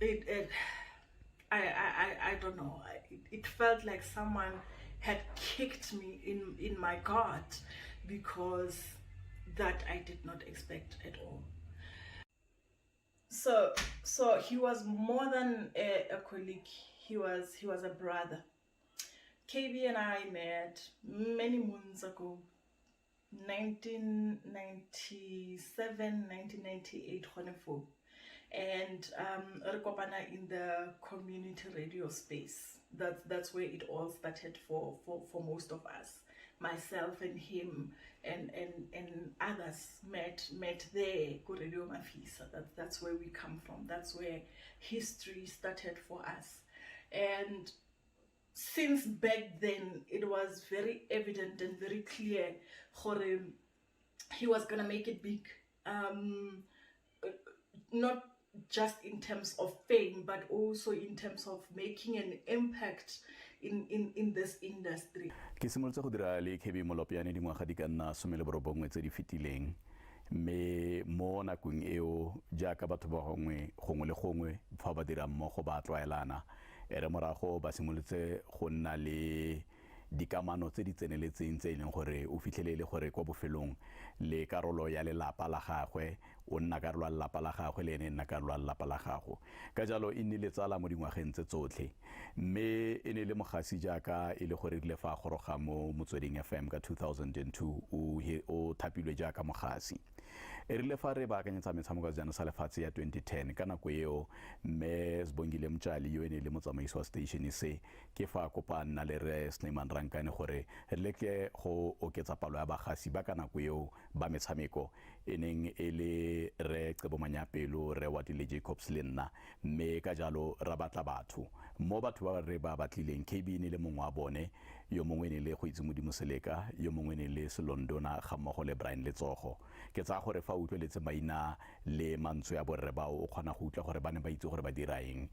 it I don't know, it felt like someone had kicked me in my gut, because that I did not expect at all. So he was more than a colleague. He was a brother. KB and I met many moons ago, 1997, 1998, gone foo. And re kopana in the community radio space. That's where it all started for most of us. Myself and him and others met there, ko Radio Mafisa. That's where we come from. That's where history started for us. And since back then, it was very evident and very clear gore he was gonna make it big. Not just in terms of fame, but also in terms of making an impact in this industry. Ke simolotse go dira le KB Molopyane dingwaga di ka nna 19 tse di fetileng, mme mo nakong eo, jaaka batho ba gongwe gongwe le gongwe fa ba dira mmogo ba tlwaelana, e re morago ba simolotse go nna le dikamano tse di tseneletseng tse e leng gore o fitlhele e le gore kwa bofelong le karolo ya lelapa la gagwe, o nna karolo ya lelapa la gagwe, le ene e nna karolo ya lelapa la gago. Ka jalo e nnile tsala mo dingwageng tse tsotlhe, mme e ne e le mogasi jaaka e le gore rile fa a goroga mo Motsweding FM ka 2002, o thapilwe jaaka mogasi. E rile fa re baakanyetsa metshameko ya sejana sa lefatshe ya 2010, ka nako eo mme Sibongile Mtshali, yo e ne e le motsamaisi wa station se, ke fa a kopa nna le re Snyman Rankane gore re leke go oketsa palo ya bagasi ba ka nako eo ba metshameko e neng e le le re Cebo Manyapelo, re Watile Jacobs le nna, mme ka jalo ra batla batho. Mo batho ba re ba batlileng, KB e ne le mongwe wa bone, yo mongwe e ne le Goitse Modimo Seleka, yo mongwe e ne le Selondona ga mmogo le Brian Letsogo. Ke tsaya gore fa o utlweletse maina le mantswe a borre bao o kgona go utlwa gore ba ne ba itse gore ba dira eng.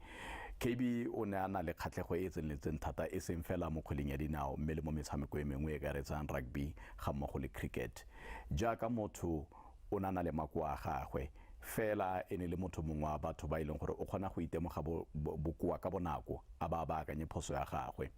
KB o ne a na le kgatlhego e e tseneletseng thata e seng fela mo kgweleng ya dinao mme le mo metshameko e mengwe e e akaretsang rugby ga mmogo le cricket. Jaaka motho o ne a na le makoa a gagwe, fela e ne le motho mongwe wa batho ba e leng gore o kgona go itemoga bokoa ka bonako a ba a baakanye phoso ya gagwe.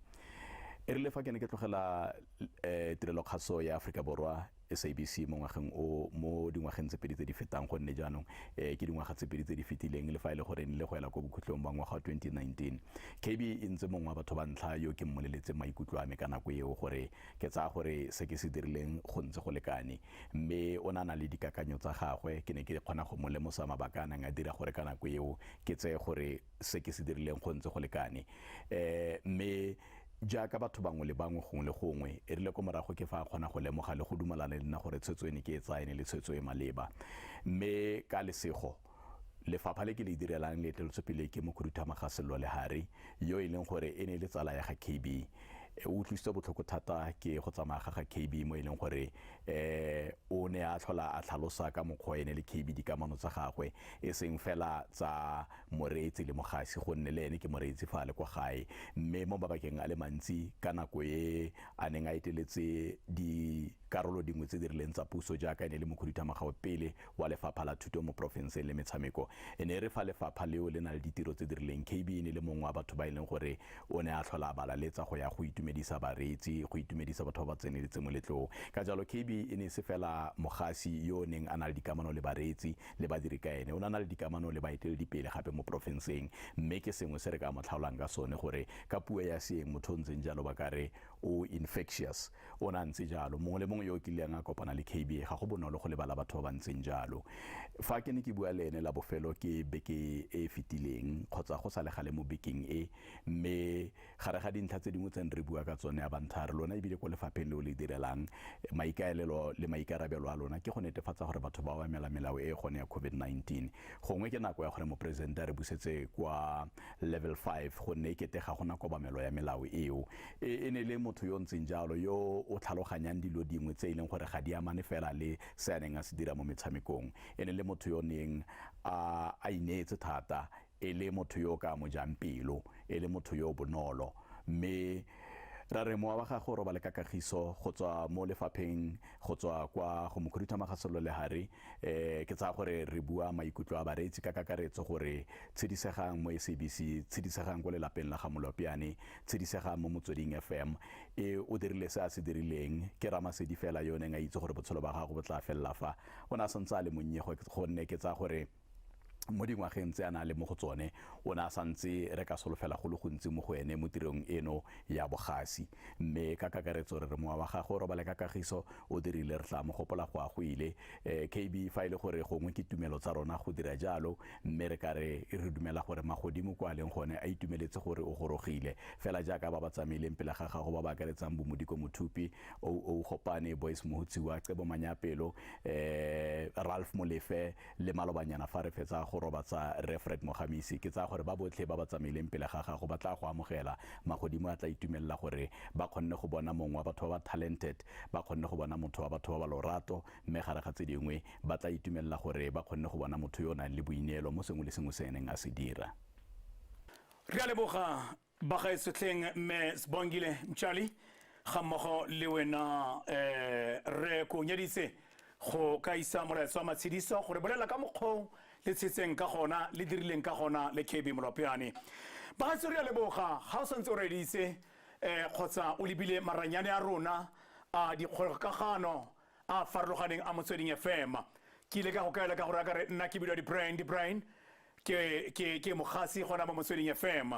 E rile fa ke ne ke tlogela um tirelokgaso ya Aforika Borwa SABC mo ngwageng o mo dingwageng tse pedi tse di fetang gonne jaanong um ke dingwaga tse pedi tse di fetileng le fa e le gore ne le go ela ko bokhutlong ba ngwaga wa 2019. KB e ntse mongwe wa batho ba ntlha yo ke mmoleletseng maikutlo a me ka nako eo gore ke tsaya gore se ke se dirileng go ntse go lekane, mme o ne a na le dikakanyo tsa gagwe. Ke ne ke kgona go mo lemosa mabaka a neng a dira gore ka nako eo ke tseye gore se ke se dirileng go ntse go lekane. Um mme jaaka batho bangwe le bangwe gongwe le gongwe, e rile ko morago ke fa a kgona go lemoga le go dumalana le nna gore tshwetso e ne ke e tsaya e ne le tshwetso e maleba. Mme ka lesego, lefapha le ke le direlang le eteletswe pele ke mokhuduthamaga Sello Lehari, yo e leng gore e ne e le tsala ya ga KB. O utlwisitswe botlhoko thata ke go tsamaya ga ga KB mo e leng gore um o ne a tlhola a tlhalosa ka mokgwa ene le KB dikamano tsa gagwe e seng fela tsa moreetsi le mogasi, gonne le ene ke moreetsi fa a le kwa gae. Mme mo mabakeng a le mantsi ka nako e a neng a eteletse dikarolo dingwe tse di rileng tsa puso jaaka e ne e le mokhuduthamaga wa pele wa lefapha la thuto mo porofenseng le metshameko, e ne e re fa lefapha leo le na le ditiro tse di rileng, KB e ne e le mongwe wa batho ba e leng gore o ne a tlhola a ba laletsa go ya go itumedisa bareetsi, go itumedisa batho ba ba tseneletseng moletlong. Ka jalo KB e ne e se fela mogasi yo o neng a na le dikamano le bareetsi le badiri ka ene, o ne a na le dikamano le baeteledipele gape mo porofenseng, mme ke sengwe se re ka mo tlhaolang ka sone gore ka puo ya seeng motho o ntseng jalo ba ka re o infectious. O ne a ntse jalo. Mongwe le mongwe yo o kileng a kopana le KB, ga go bonolo go lebala batho ba ba ntseng jalo. Fa ke ne ke bua le ene la bofelo ke beke e e fetileng kgotsa go sa le gale mo bekeng e, mme gare ga dintlha tse dingwe tse ne re bua ka tsone a bantha re lona ebile ko lefapheng leo le direlang, maikaelelo le maikarabelo a lona ke go netefatsa gore batho ba obamela melao e e gone ya COVID-19. Gongwe ke nako ya gore moporesidente a re busetse kwa level 5 gonne e kete ga gona kobamelo ya melao eo. E, e ne le motho yo o ntseng jalo yo o tlhaloganyang dilo dingwe tse e leng gore ga di amane fela le se a neng a se dira mo metshamekong. E ne le motho yo neng a a ineetse thata, e le motho yo o ka mo jang pelo, e le motho yo o bonolo. Mme ra re mowa wa gagwe o robale ka kagiso go tswa mo lefapheng, go tswa kwa go mokhuduthamaga Sello Lehari. Eh ke tsaya gore re bua maikutlo a bareetsi ka kakaretso gore tshedisegang mo SABC, tshedisegang ko lelapeng la ga Molopyane, tshedisegang mo Motsweding FM. E o dirile se a se dirileng, ke Ramasedi fela yo o neng a itse gore botshelo ba gagwe bo tla felela fa. O ne a santse a le monnye gonne ke tsaya gore mo dingwageng tse a na le mo go tsone o ne a santse re ka solofela go le gontsi mo go ene mo tirong eno ya bogasi. Mme ka kakaretso re re mowa wa gagwe o robale ka kagiso, o dirile re tla mo gopola go a go ile. Eh, KB fa e le gore gongwe ke tumelo tsa rona go dira jalo, mme re ka re re dumela gore magodimo kwa a leng gone a itumeletse gore o gorogile. Fela jaaka ba ba tsamaileng pele ga gago ba ba akaretsang Bomodiko Mothupi, OO Gopane, Boyce Mohutsiwa, Cebo Manyapelo, eh, Ralph Molefe, Le malobanyana fa re fetsa go robatsa Rre Fred Mogamisi, ke tsaya gore ba botlhe ba ba tsamaileng pele ga gago ba tla go amogela. Magodimo a tla itumelela gore ba kgonne go bona mongwe wa batho ba ba talented, ba kgonne go bona motho wa batho ba ba lorato, mme gare ga tse dingwe, ba tla itumelela gore ba kgonne go bona motho yo o nang le boineelo mo sengwe le sengwe se a neng a se dira. Re a leboga Bagaetsho tlheng Mme Sibongile Mtshali ga mmogo le wena eh, Rre Konyeditse go ka isa molaetsa wa matshediso gore bolela ka mokgwa le tshetseng ka gona le dirileng ka gona le KB Molopyane. Bagaetsho re a leboga ga o santse o reditse eh, kgotsa o lebile maranyane a rona a dikgokagano a farologaneng a Motsweding FM. Ke ile ka go kaela ka gore a ka re nna ke bidiwa di-Brian di-Brian ke ke ke mogasi gona mo Motsweding FM.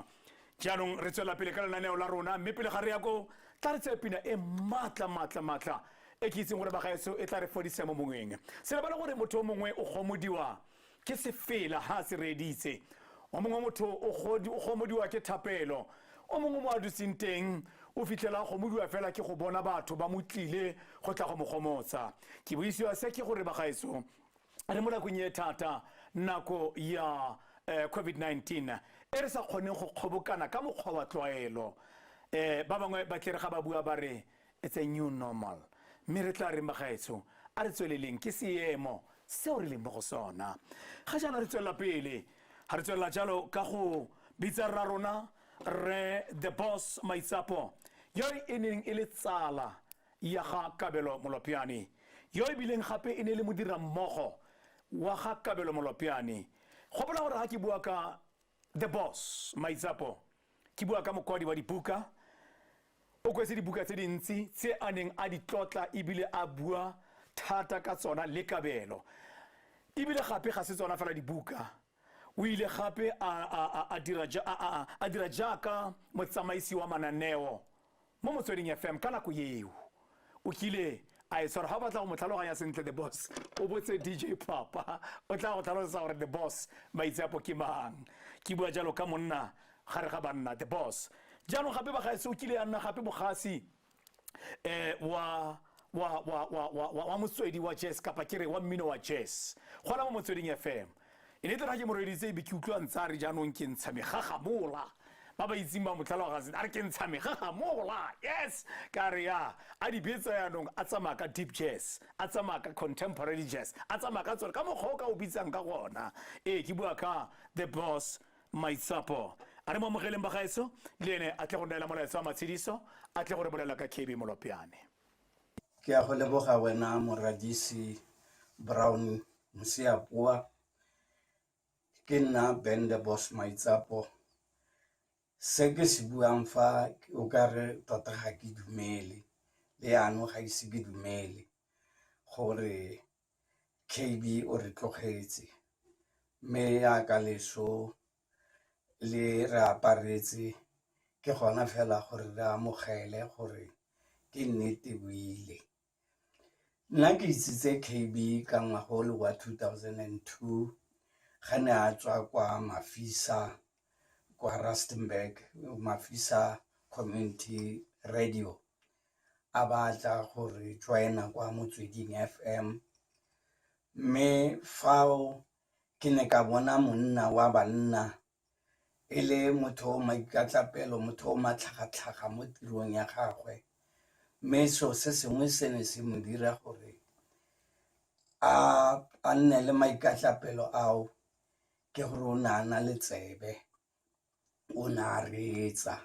Jaanong re tswela pele ka lenaneo la rona mme pele ga re ya ko tla re tseye pina e maatla maatla maatla e ke itseng gore bagaetsho e tla re fodisa mo mongweng. Se lebale gore motho o mongwe o gomodiwa ke sefela ha a se reeditse. O mongwe motho o gomodiwa ke thapelo. O mongwe mo a dutseng teng o fitlhela a gomodiwa fela ke go bona batho ba mo tlile go tla go mo gomotsa. Ke buisiwa se ke gore bagaetsho. Re mo nakong e thata, nako ya COVID-19 e re sa kgoneng go kgobokana ka mokgwa wa tlwaelo. Ba bangwe ba tle re ga ba bua ba re it's a new normal, mme re tla reng bagaetsho? A re tsweleleng, ke seemo seo re leng mo go sona ga jaana. Re tswelela pele, ga re tswelela jalo ka go bitsa rra rona Rre The Boss Maitsapo, yo e neng e le tsala ya ga Kabelo Molopyane, yo e bileng gape e ne e le modirammogo wa ga Kabelo Molopyane. Gopola gore ga ke bua ka The Boss Maitsapo, ke bua ka mokwadi wa dibuka. O kwetse dibuka tse dintsi tse a neng a di tlotla ebile a bua thata ka tsona le Kabelo. Ebile gape ga se tsona fela dibuka, o ile gape a dira jaaka motsamaisi wa mananeo mo Motsweding FM ka nako eo. O kile a e tshwara. Ga o batla go mo tlhaloganya sentle The Boss, o botse DJ Papa, o tla go tlhalosetsa gore The Boss Maitsapo ke mang. Ke bua jalo ka monna gare ga banna, The Boss. Jaanong gape bagaetsho, o kile ya nna gape mogasi wa wa wa wa wa wa wa motswedi wa jazz, kapa ke re wa mmino wa jazz gona mo Motsweding FM. E ne e tle ga ke mo reeditse, ebe ke utlwa ntse a re jaanong ke ntsha megagamola. Ba ba itseng ba mo tlhaloga sentle, a re ke ntsha megagamola. Yes, ka re ya a di betsa. Yaanong a tsamaya ka deep jazz, a tsamaya ka contemporary jazz, a tsamaya ka tsone ka mokgwa o ka o bitsang ka gona. Ee, ke bua ka The Boss Maitsapo. A re mo amogeleng bagaetsho, le ene a tle go neela molaetsa wa matshediso, a tle go re bolela ka KB Molopyane. Ke a go leboga wena Moradisi Brown Mosiapoa. Ke nna Ben The Boss Maitsapo. Se ke se buang fa o ka re tota ga ke dumele, le yaanong ga ise ke dumele gore KB o re tlogetse, mme yaka leso le re aparetse ke gona fela gore re amogele gore ke nnete o ile. Nna ke itsitse KB ka ngwaga o le wa 2002, ga ne a tswa kwa Mafisa kwa Rustenburg, Mafisa Community Radio, a batla gore join-a kwa Motsweding FM, mme fao ke ne ka bona monna wa banna, e le motho o maikatlapelo, motho o matlhagatlhaga mo tirong ya gagwe. Mme seo se sengwe se ne se mo dira gore a nne le maikatlapelo ao ke gore o ne a na le tsebe, o ne a reetsa.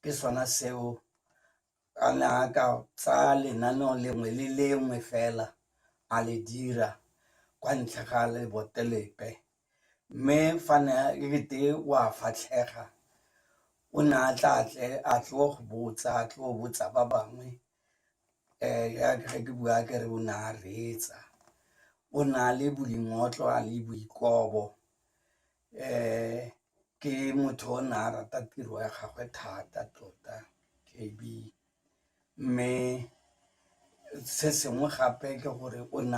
Ke sona seo a ne a ka tsaya lenaneo lengwe le lengwe fela a le dira kwa ntle ga lebote lepe, mme fa ne e kete o a fatlhega, o ne a tla tle a tlo go botsa, a tlo botsa ba bangwe. Yaka ge ke bua ke re o ne a reetsa, o ne a le boingotlo, a le boikobo. Ke motho o ne a rata tiro ya gagwe thata tota KB, mme se sengwe gape ke gore o ne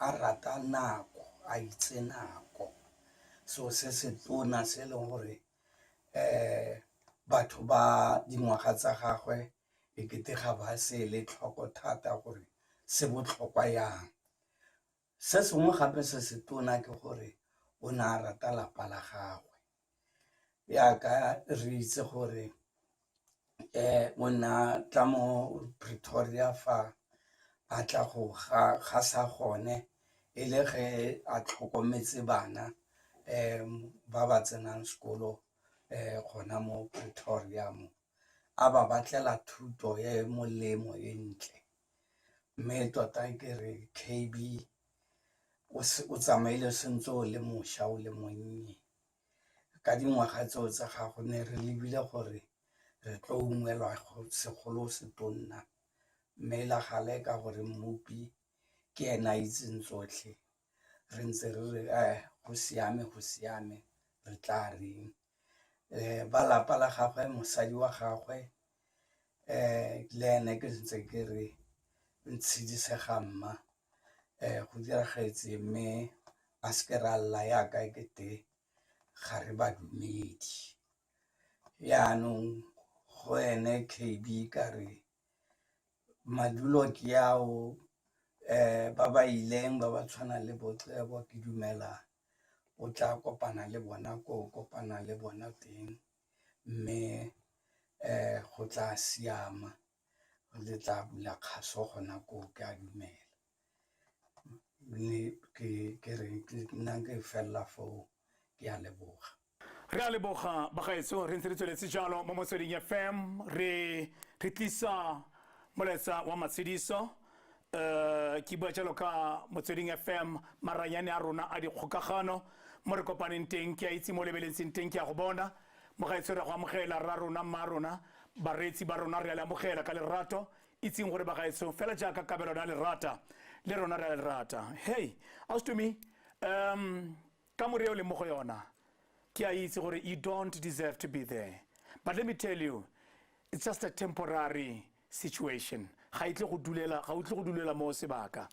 a rata nako, a itse nako, seo se se tona se e leng gore batho ba dingwaga tsa gagwe e kete ga ba se ele tlhoko thata gore se botlhokwa yang. Se sengwe gape se se tona ke gore o ne a rata lapa la gagwe, yaka re itse gore o ne a tla mo Pretoria fa a tla go gasa gone, e le ge a tlhokometse bana ba ba tsenang sekolo gona mo Pretoria mo, a ba batlela thuto e molemo e ntle. Mme tota ke re KB o tsamaile sentse o le mošwa, o le monnye. Ka dingwaga tseo tsa gago ne re lebile gore re tlo ungwelwa segolo se tonna, mme la gale ka gore Mmopi ke ena a itseng tsotlhe, re ntse re re go siame, go siame, re tla reng. Ba lapa la gagwe, mosadi wa gagwe le ene ke ntse ke re ntshedisega mma, go diragetse mme a seke ra lla yaka e kete ga re badumedi. Yaanong go ene KB ka re madulo ke ao. Um ba ba ileng ba ba tshwanang le botlebo ke dumela o tla kopana le bona ko kopana le bona teng mme um go tla siama le tla bula kgaso gona koo ke a dumela. Mme ke re nna ke felela foo ke a leboga. Re a leboga bagaetsho re ntse re tsweletse jalo mo Motsweding FM re re tlisa molaetsa wa matshediso um ke bua jalo ka Motsweding FM maranyane a rona a dikgokagano mo re kopaneng teng ke a itse mo lebeletseng teng ke a go bona mogaetsho re a go amogela rra rona mma rona bareetsi ba rona re a le amogela ka lerato itseng gore bagaetsho fela jaaka kabelo na le rata le rona re a le rata hey ausi um kamore eo leng mo go yona ke a itse gore you don't deserve to be there but let me tell you it's just a temporary situation ga e tle go dulela ga o tle go dulela mo sebaka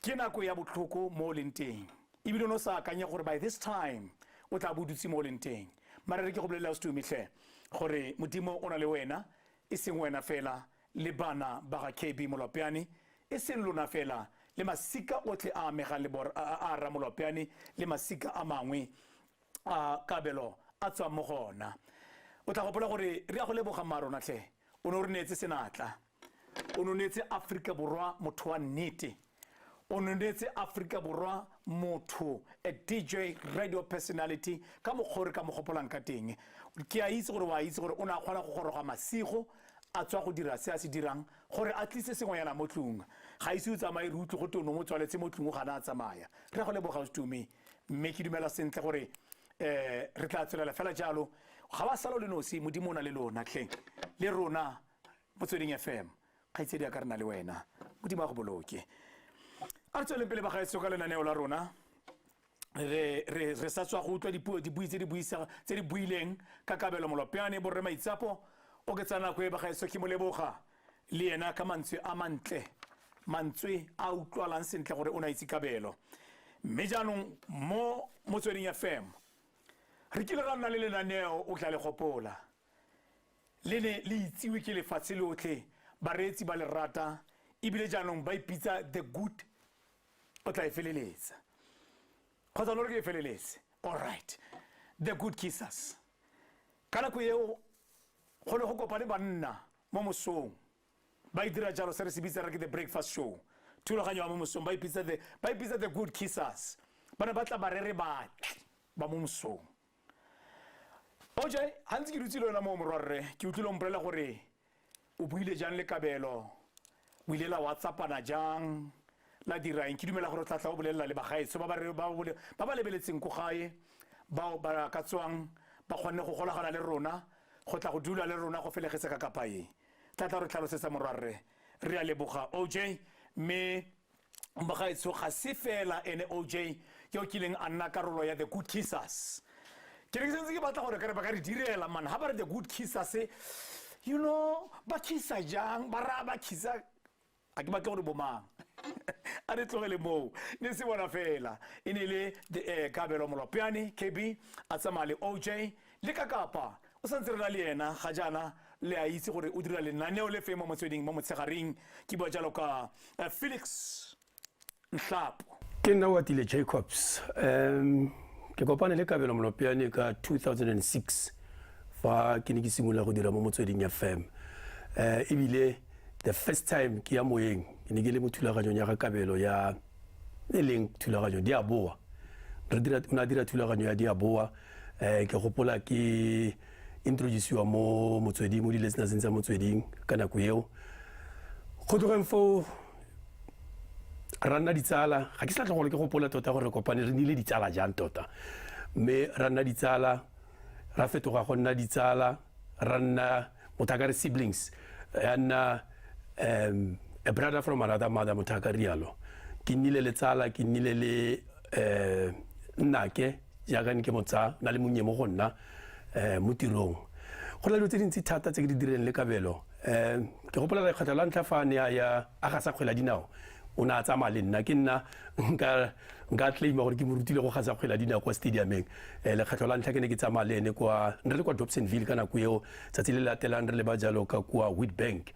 ke nako ya botlhoko mo o leng teng ebile o ne o sa akanye gore by this time o tla bo dutse mo o leng teng mare re ke go bolelela ausi tlhe gore modimo o na le wena e seng wena fela le bana ba ga KB Molwapeane, e seng lona fela, le masika otlhe a amegang le a a Ramolwapeane le masika a mangwe a Kabelo a tswang mo go ona. O tla gopola gore re a go leboga mmaarona tlhe, o ne o re neetse senatla. O ne o neetse Aforika Borwa motho wa nnete. O nonetse Afrika Borwa motho, a DJ, radio personality, ka mokgwa o re ka mo gopolang ka teng. Ke a itse gore wa itse gore o ne a kgona go goroga masigo a tswa go dira se a se dirang gore a tlise sengwenyana mo tlung. Ga ise o tsamaye re utlwe go te o ne o mo tswaletse mo tlung o gana a tsamaya. Re a go leboga Tumi mme ke dumela sentle gore um re tla tswelela fela jalo. Ga wa sala o le nosi, Modimo o na le lona tlhe. Le rona Motsweding FM. Kgaitsedi ya ka re na le wena. Modimo a go boloke. A re tsweleng pele bagaetsho ka lenaneo la rona. Re re re sa tswa go utlwa dipuo dibui tse di buisa tse di buileng ka Kabelo Molopyane borre Maitsapo o ke tsa nako e bagaetsho ke mo leboga le ena ka mantswe a mantle mantswe a utlwalang sentle gore o ne a itse Kabelo. Mme jaanong mo Motsweding FM re kile ra nna le lenaneo o tla le gopola. Le ne le itsiwe ke lefatshe lotlhe, bareetsi ba le rata, ebile jaanong ba ipitsa The Good. O tla e feleletsa. Kgotsa lo re ke e feleletse. All right. The Good Kissers. Ka nako eo, go ne go kopane banna mo mosong. Ba e dira jalo, se re se bitsa re ke The Breakfast Show. Thulaganyo ya mo mosong, ba ipitsa The, ba ipitsa The Good Kissers. Ba ne ba tla ba rere batli ba mo mosong. OJ, ga ntse ke dutse le wena moo morwarre, ke utlwile o mpolela gore o buile jang le Kabelo, o ile la WhatsAppana jang, la dira eng. Ke dumela gore o tla tla o bolelela le bagaetsho ba ba ba lebeletseng ko gae, bao ba ka tswang ba kgonne go golagana le rona, go tla go dula le rona go felegetse ka kapa e. Tla tla re tlhalosetsa morwarre. Re a leboga OJ, mme Bagaetsho ga se fela ene OJ yo o kileng a nna karolo ya The Good Kissers. Ke ne ke sentse ke batla gore kare ba ka re direla man ha ba re The Good Kissers you know ba kissa jang ba raya ba kissa a ke batle gore bomang a re tlogele moo ne se bona fela e ne le eh, Kabelo Molopyane KB a tsamaya le OJ le ka kapa o santse re na le ena ga jaana le a itse gore o dira lenaneo le fe mo motsweding mo motshegaring ke bua jalo ka eh, Felix Nhlapo. Ke nna Oatile Jacobs. Um ke kopane le Kabelo Molopyane ka 2006 fa ke ne ke simolola go dira mo Motsweding FM. Uh, ebile the first time ke ya moyeng ke ne ke le mo thulaganyong ya ga Kabelo ya e leng thulaganyo di a boa. Re dira o ne a dira thulaganyo ya di a boa. Eh ke gopola ke introduciwa mo motsweding mo di-listenerseng tsa motsweding ka nako eo. Go tlogeng foo ra nna ditsala ga ke sa tlogolo ke gopola tota gore re kopane re nnile ditsala jang tota mme ra nna ditsala ra fetoga go nna ditsala ra nna motho a ka re siblings ya nna um a brother from another mother motho a ka rialo ke nnile le tsala ke nnile le um nnake jaaka ne ke mo tsaya na le monnye mo go nna um mo tirong go na le dilo tse dintsi thata tse ke di direng le kabelo um ke gopola lekgetlho la ntlha fa ne a ya a gasa kgwele ya dinao o ne a tsamaya le nna ke nna nka nka claima gore ke mo rutile go gasa kgwele ya dinao kwa stadiumeng um lekgetlho la ntlha ke ne ke tsamaya le ene kwa re le kwa Dobsonville ka nako eo tsatsi le latelang re le ba jalo ka kwa Witbank.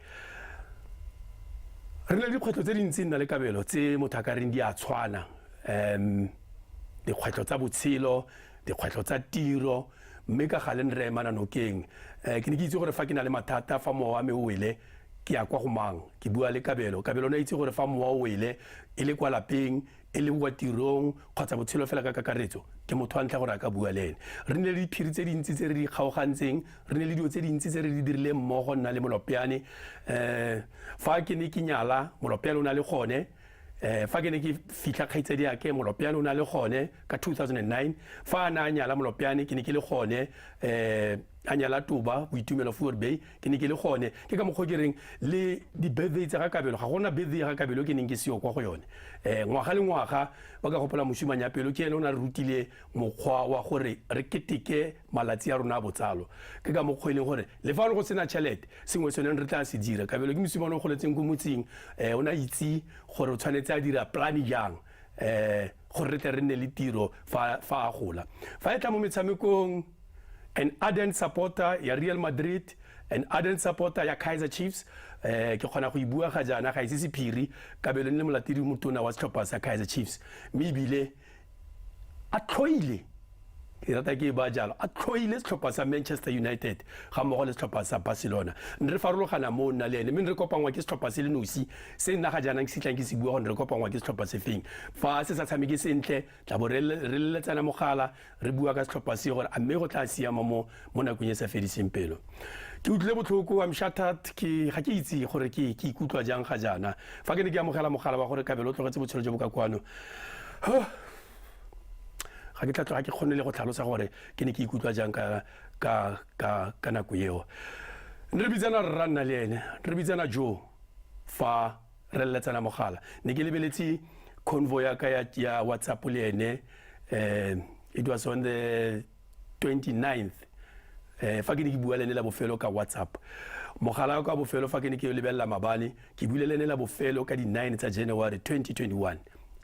Re na le dikgwetlho tse dintsi nna le Kabelo tse motho a ka reng di a tshwana um dikgwetlho tsa botshelo, dikgwetlho tsa tiro, mme ka gale ne re emana nokeng. Um ke ne ke itse gore fa ke na le mathata, fa mowa wa me o wele, ke ya kwa go mang? Ke bua le Kabelo. Kabelo o ne a itse gore fa mowa o wele, e le kwa lapeng, e le kwa tirong kgotsa botshelo fela ka kakaretso, ke motho wa ntlha gore a ka bua le ene. Re nnile le diphiri tse dintsi tse re di kgaogantseng, re nnile le dilo tse dintsi tse re di dirileng mmogo nna le Molopeane. Um fa ke ne ke nyala, Molopeane o ne a le gone. Um fa ke ne ke fitlha kgaitsadiake, Molopeane o ne a le gone ka 2009. Fa a ne a nyala Molopeane, ke ne ke le gone. Um a nyala Toba, Boitumelo Fuorbay, ke ne ke le gone. Ke ka mokgwa o ke reng le di-birthday tsa ga Kabelo, ga gona birthday ya ga Kabelo ke neng ke seyo kwa go yone. Um ngwaga le ngwaga, ba ka gopola mosimane pelo, ke ene o ne a re rutile mokgwa wa gore re keteke malatsi a rona a botsalo. Ke ka mokgwa e leng gore le fa go sena tšhelete, sengwe sone re tla se dira. Kabelo ke mosimane o goletseng ko motseng, um o ne a itse gore o tshwanetse a dira plan jang um gore re tle re nne le tiro fa a gola. Fa e tla mo metshamekong, an ardent supporter ya Real Madrid, an ardent supporter ya Kaizer Chiefs, eh ke kgona go e bua ga jaana ga ise sephiri, Kabelo ne le molatedi motona wa setlhopha sa Kaizer Chiefs, mme ebile a tlhoile, ke rata ke e ba jalo, a tlhoile setlhopha sa Manchester United ga mmogo le setlhopha sa Barcelona. Ne re farologana mo nna le ene, mme ne re kopangwa ke setlhopha se le nosi se nna ga jaana ke sitlang ke se bua gore ne re kopangwa ke setlhopha se feng. Fa se sa tshameke sentle, tla bo re leletsana mogala, re bua ka setlhopha se gore a mme go tla siama mo mo nakong e sa fediseng pelo. Ke utlwile botlhoko, I'm shattered, ke ga ke itse gore ke ke ikutlwa jang ga jaana. Fa ke ne ke amogela mogala wa gore Kabelo o tlogetse botshelo jo bo ka kwano, ga ke tla tloga ke kgone le go tlhalosa gore ke ne ke ikutlwa jang ka ka ka ka nako eo. Ne re bitsana rra nna le ene, re bitsana Joe fa re leletsana mogala. Ne ke lebeletse convo ya ka ya, ya WhatsApp le ene, it was on the 29th fa ke ne ke bua le ene la bofelo ka WhatsApp. Mogala wa ka bofelo fa ke ne ke lebelela mabane, ke buile le ene la bofelo ka di 9 tsa January 2021,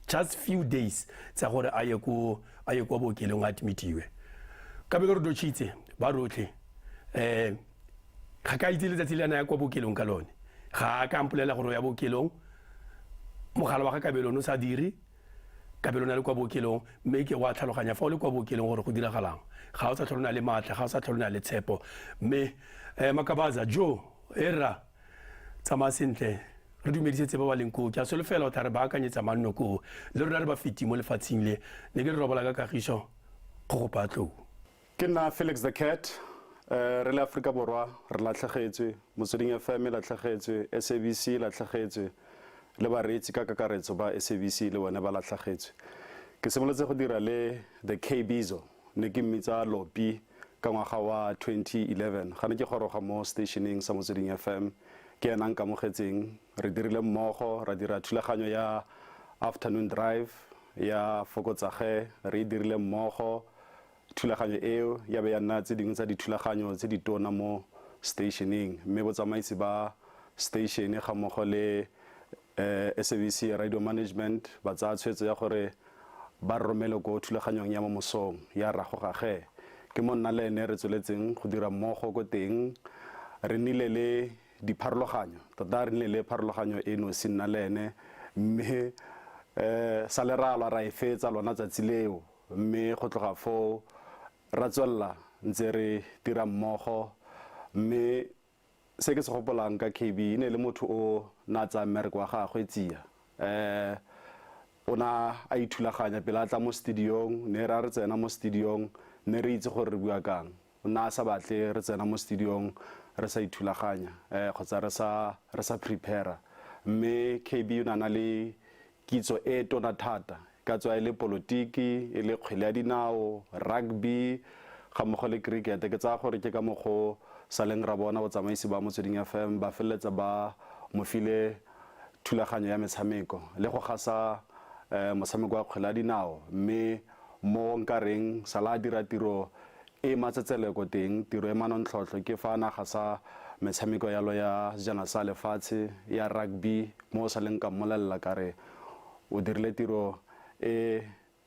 just few days tsa gore a ye ko a ye kwa bookelong a admitiwe. Kabelo re dotšhitse ba rotlhe, ga ka itse letsatsi le a na ya kwa bookelong ka lone, ga a ka mpolelela gore o ya bookelong. Mogala wa ga Kabelo o sa dire, Kabelo o na le kwa bookelong, mme ke wa tlhaloganya fa o le kwa bookelong gore go diragalang. Ga o sa tlhole o na le maatla, ga o sa tlhole o na le tshepo. Mme Makabaza, Joe, e rra, tsamaya sentle, re dumedisetse ba ba leng koo. Ke a solofela o tla re baakanyetsa manno koo, le rona re bafeti mo lefatsheng le. Ne ke re robala ka kagiso, kgogopa tlou. Ke nna Felix the Cat. Re le Aforika Borwa re latlhegetswe, Motsweding FM e latlhegetswe, SABC e latlhegetswe, le bareetsi ka kakaretso ba SABC le bone ba latlhegetswe. Ke simolotse go dira le The Kbizo, ne ke mmitsa Lopi ka ngwaga wa 2011. Ga ne ke goroga mo stationeng sa Motsweding FM, ke ena a nkamogetseng. Re dirile mmogo, ra dira thulaganyo ya Afternoon Drive ya Fokotsage, re e dirile mmogo. Thulaganyo eo ya be ya nna tse dingwe tsa dithulaganyo tse ditona mo stationeng, mme botsamaisi ba station ga mmogo le SABC Radio Management ba tsaya tshwetso ya gore ba re romele ko thulaganyong ya mo mosong ya Ragogage. Ke mo nna le ene re tsweletseng go dira mmogo ko teng. Re nnile le dipharologanyo, tota re nnile le pharologanyo e nosi nna le ene, mme sale ra lwa ra e fetsa lona tsatsi leo. Mme go tloga foo ra tswelela ntse re dira mmogo. Mme se ke se gopolang ka KB, e ne e le motho o na tsaya mmereko wa gagwe tsia. O na a ithulaganya pele a tla mo studiong, ne ra re tsena mo studiong ne re itse gore re bua kang. O na a sa batle re tsena mo studiong re sa ithulaganya kgotsa re sa re sa prepare. Mme KB o ne a na le kitso e tona thata, e ka tswa e le polotiki, e le kgwele ya dinao, rugby, ga mmogo le cricket. Ke tsaya gore ke ka mokgwa o saleng ra bona botsamaisi ba Motsweding FM ba feleletsa ba mo file thulaganyo ya metshameko le go gasa motshameko wa kgwele ya dinao. Mme mo nka reng sala a dira tiro e matsetseleko teng, tiro e manontlhotlho ke fa a na gasa metshameko yalo ya sejana sa lefatshe ya rugby, mo o saleng ka mmolelela ka re o dirile tiro e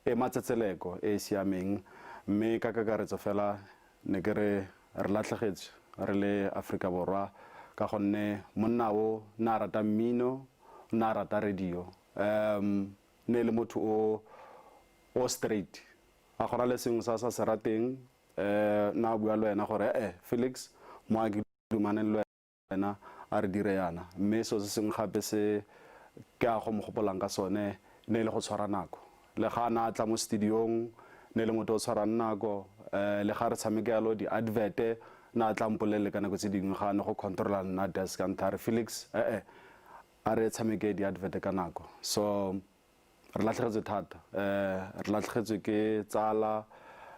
e matsetseleko e e siameng. Mme ka kakaretso fela ne ke re re latlhegetswe re le Aforika Borwa ka gonne monna o ne a rata mmino, O ne a rata radio. Um ne e le motho o o straight. A gona le sengwe sa sa se rateng, um na bua le wena gore eh Felix, mo a ke dumaneng le wena a re dire yana. Mme seo se sengwe gape se ke a go mo gopolang ka sone ne e le go tshwara nako. Le ga a na a tla mo studiong ne e le motho o tshwarang nako, um le ga re tshameka yalo di-advert na a tla mpolelele ka nako tse dingwe ga a ne go controla nna desk a ntha a re Felix eh a re tshameke di-advert ka nako. So re latlhegetswe thata, um re latlhegetswe ke tsala,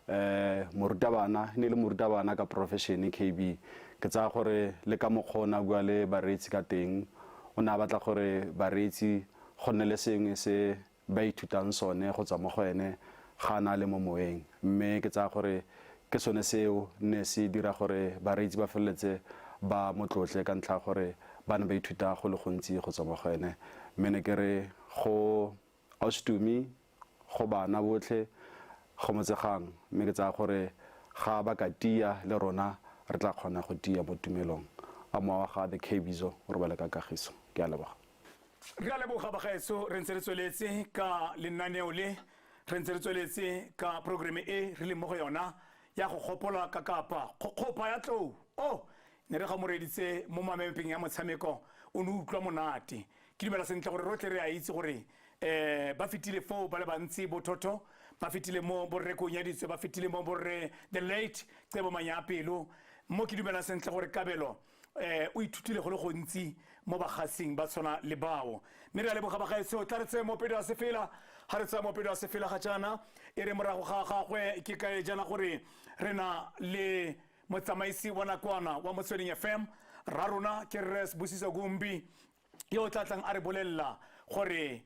um morutabana, e ne e le morutabana ka profession KB. Ke tsaya gore le ka mokgwa o ne a bua le bareetsi ka teng, o ne a batla gore bareetsi go nne le sengwe se ba ithutang sone go tswa mo go ene ga a na le mo moeng. Mme ke tsaya gore ke sone seo ne se dira gore bareetsi ba feleletse ba mo tlotle ka ntlha ya gore ba ne ba ithuta go le gontsi go tswa mo go ene. Mme ne ke re go Ausi Tumi, go bana botlhe, gomotsegang, mme ke tsaya gore ga ba ka tia le rona re tla kgona go tia mo tumelong. A mowa wa ga The Kbizo o robale ka kagiso. Ke a leboga. Re a leboga bagaetsho, re ntse re tsweletse ka lenaneo le, re ntse re tsweletse ka programme e re leng mo go yona ya go gopola ka kapa kgokgopa ya tlou. O ne re ga moreeditse mo mamepeng ya motshameko o ne utlwa monate. Ke dumela sentle gore rotlhe re a itse gore um ba fetile foo ba le bantsi, bothotho ba fetile mo, borre Konyaditswe ba fetile mo, borre the late Cebo Manyapelo mo. Ke dumela sentle gore Kabelo um o ithutile go le gontsi mo bagasing ba tshwana le bao. Mme re a leboga bagaetsho. Tla re tseye moopedi wa sefela. Ga re tsaya moopedi wa sefela ga jaana, e re morago ga gagwe ke kae jaana gore re na le motsamaisi wa nakwana wa Motsweding FM, ra rona ke Rre Sibusiso Gumbi, yo o tla tlang a re bolelela gore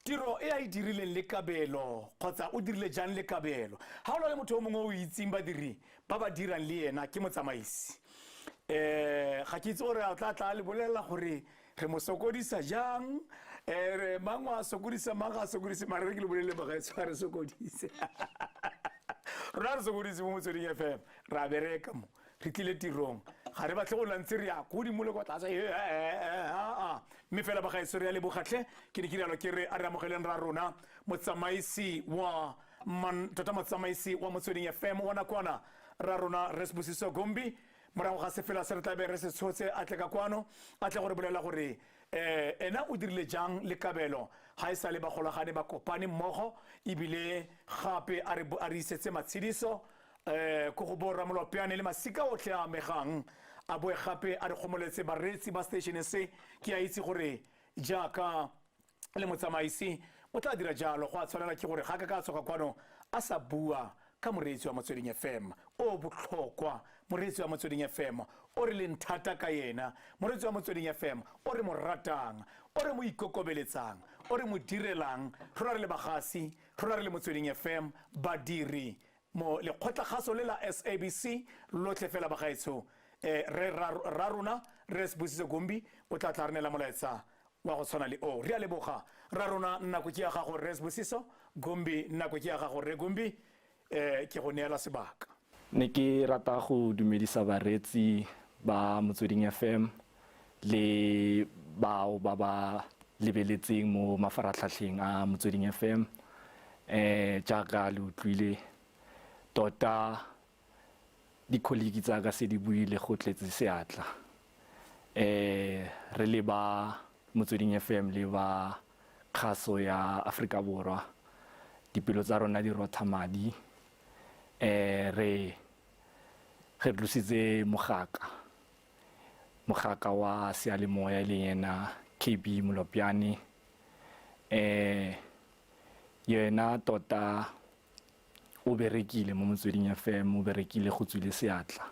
tiro e a e dirileng le Kabelo, kgotsa o dirile jang le Kabelo. Ga o na le motho o mongwe o itseng badiri ba ba dirang le ena, ke motsamaisi. Um ga ke itse gore a tla tla le bolelela gore re mo sokodisa jang, um mang a sokodisa, mang ga a sokodise, mare re ke le bolelele bagaetsho, ga re sokodise rona, re sokodise mo Motsweding FM. Re a bereka mo, re tlile tirong, ga re batle go nna ntse re ya ko godimo le kwa tlase. Mme fela bagaetsho, re ya lebogatlhe. Ke ne ke rialo ke re a re amogeleng ra rona motsamaisi wa man, tota motsamaisi wa Motsweding FM wa nakwana, ra rona Re Sibusiso Gumbi. Morago ga sefela se re tlabe re se tshotse, a tle ka kwano a tle go re bolela gore um ena o dirile jang le Kabelo ga e sa le bagolagane ba kopane mmogo, ebile gape a re isetse matshediso um ko go bo Ramolopiane le masika otlhe a amegang, a boe gape a re gomoletse bareetsi ba station se. Ke a itse gore jaaka le motsamaisi o tla dira jalo. Go a tshwanela ke gore ga ka ka tswa kwano a sa bua ka moreetsi wa Motsweding FM o botlhokwa, moreetsi wa Motsweding FM o re leng thata ka yena, moreetsi wa Motsweding FM o re mo ratang, o re mo ikokobeletsang, o re mo direlang rona re le bagasi, rona re le Motsweding FM, badiri mo lekgotlakgaso le la SABC lotlhe fela bagaetsho. Re ra rona Re Sibusiso Gumbi o tla tla re neela molaetsa wa go tshwana le o. Re a leboga ra rona, nako ke ya gago Re Sibusiso Gumbi, nako ke ya gago Re Gumbi, ke go neela sebaka. Ne ke rata go dumedisa bareetsi ba Motsweding FM le bao ba ba lebeletseng mo mafaratlhatlheng a Motsweding FM. Jaaka le utlwile tota dikholiki tsa ka se di buile go tletse seatla. Re le ba Motsweding FM le ba kgaso ya Afrika Borwa, dipelo tsa rona di rotha madi. Re re tlositse mogaka, mogaka wa seyalemoya e leng ena KB Molopjane. Yena tota o berekile mo Motsweding FM, o berekile go tswile seatla.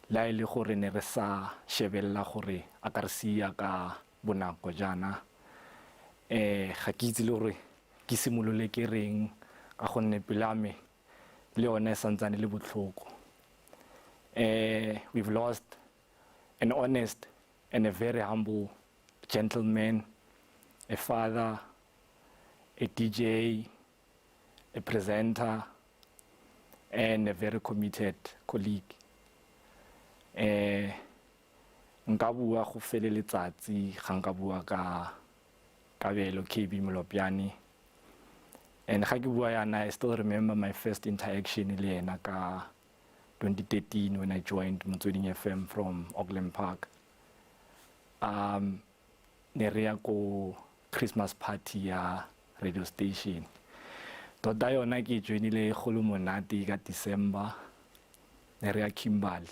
Le ha e le gore ne re sa shebelela gore a ka re siya ka bonako jaana. Ga ke itse le gore ke simolole ke reng ka gonne pelo ya me le yone e santsane le botlhoko. We've lost an honest and a very humble gentleman, a father, a DJ, a presenter, and a very committed colleague. Nka bua go fele letsatsi ga nka bua ka Kabelo KB Molopyane. And ga ke bua yana, I still remember my first interaction le ena ka 2013 when I joined Motsweding FM from Auckland Park. Ne re ya ko Christmas party ya radio station. Tota yona ke joinile go le monate ka December, ne re ya Kimberley.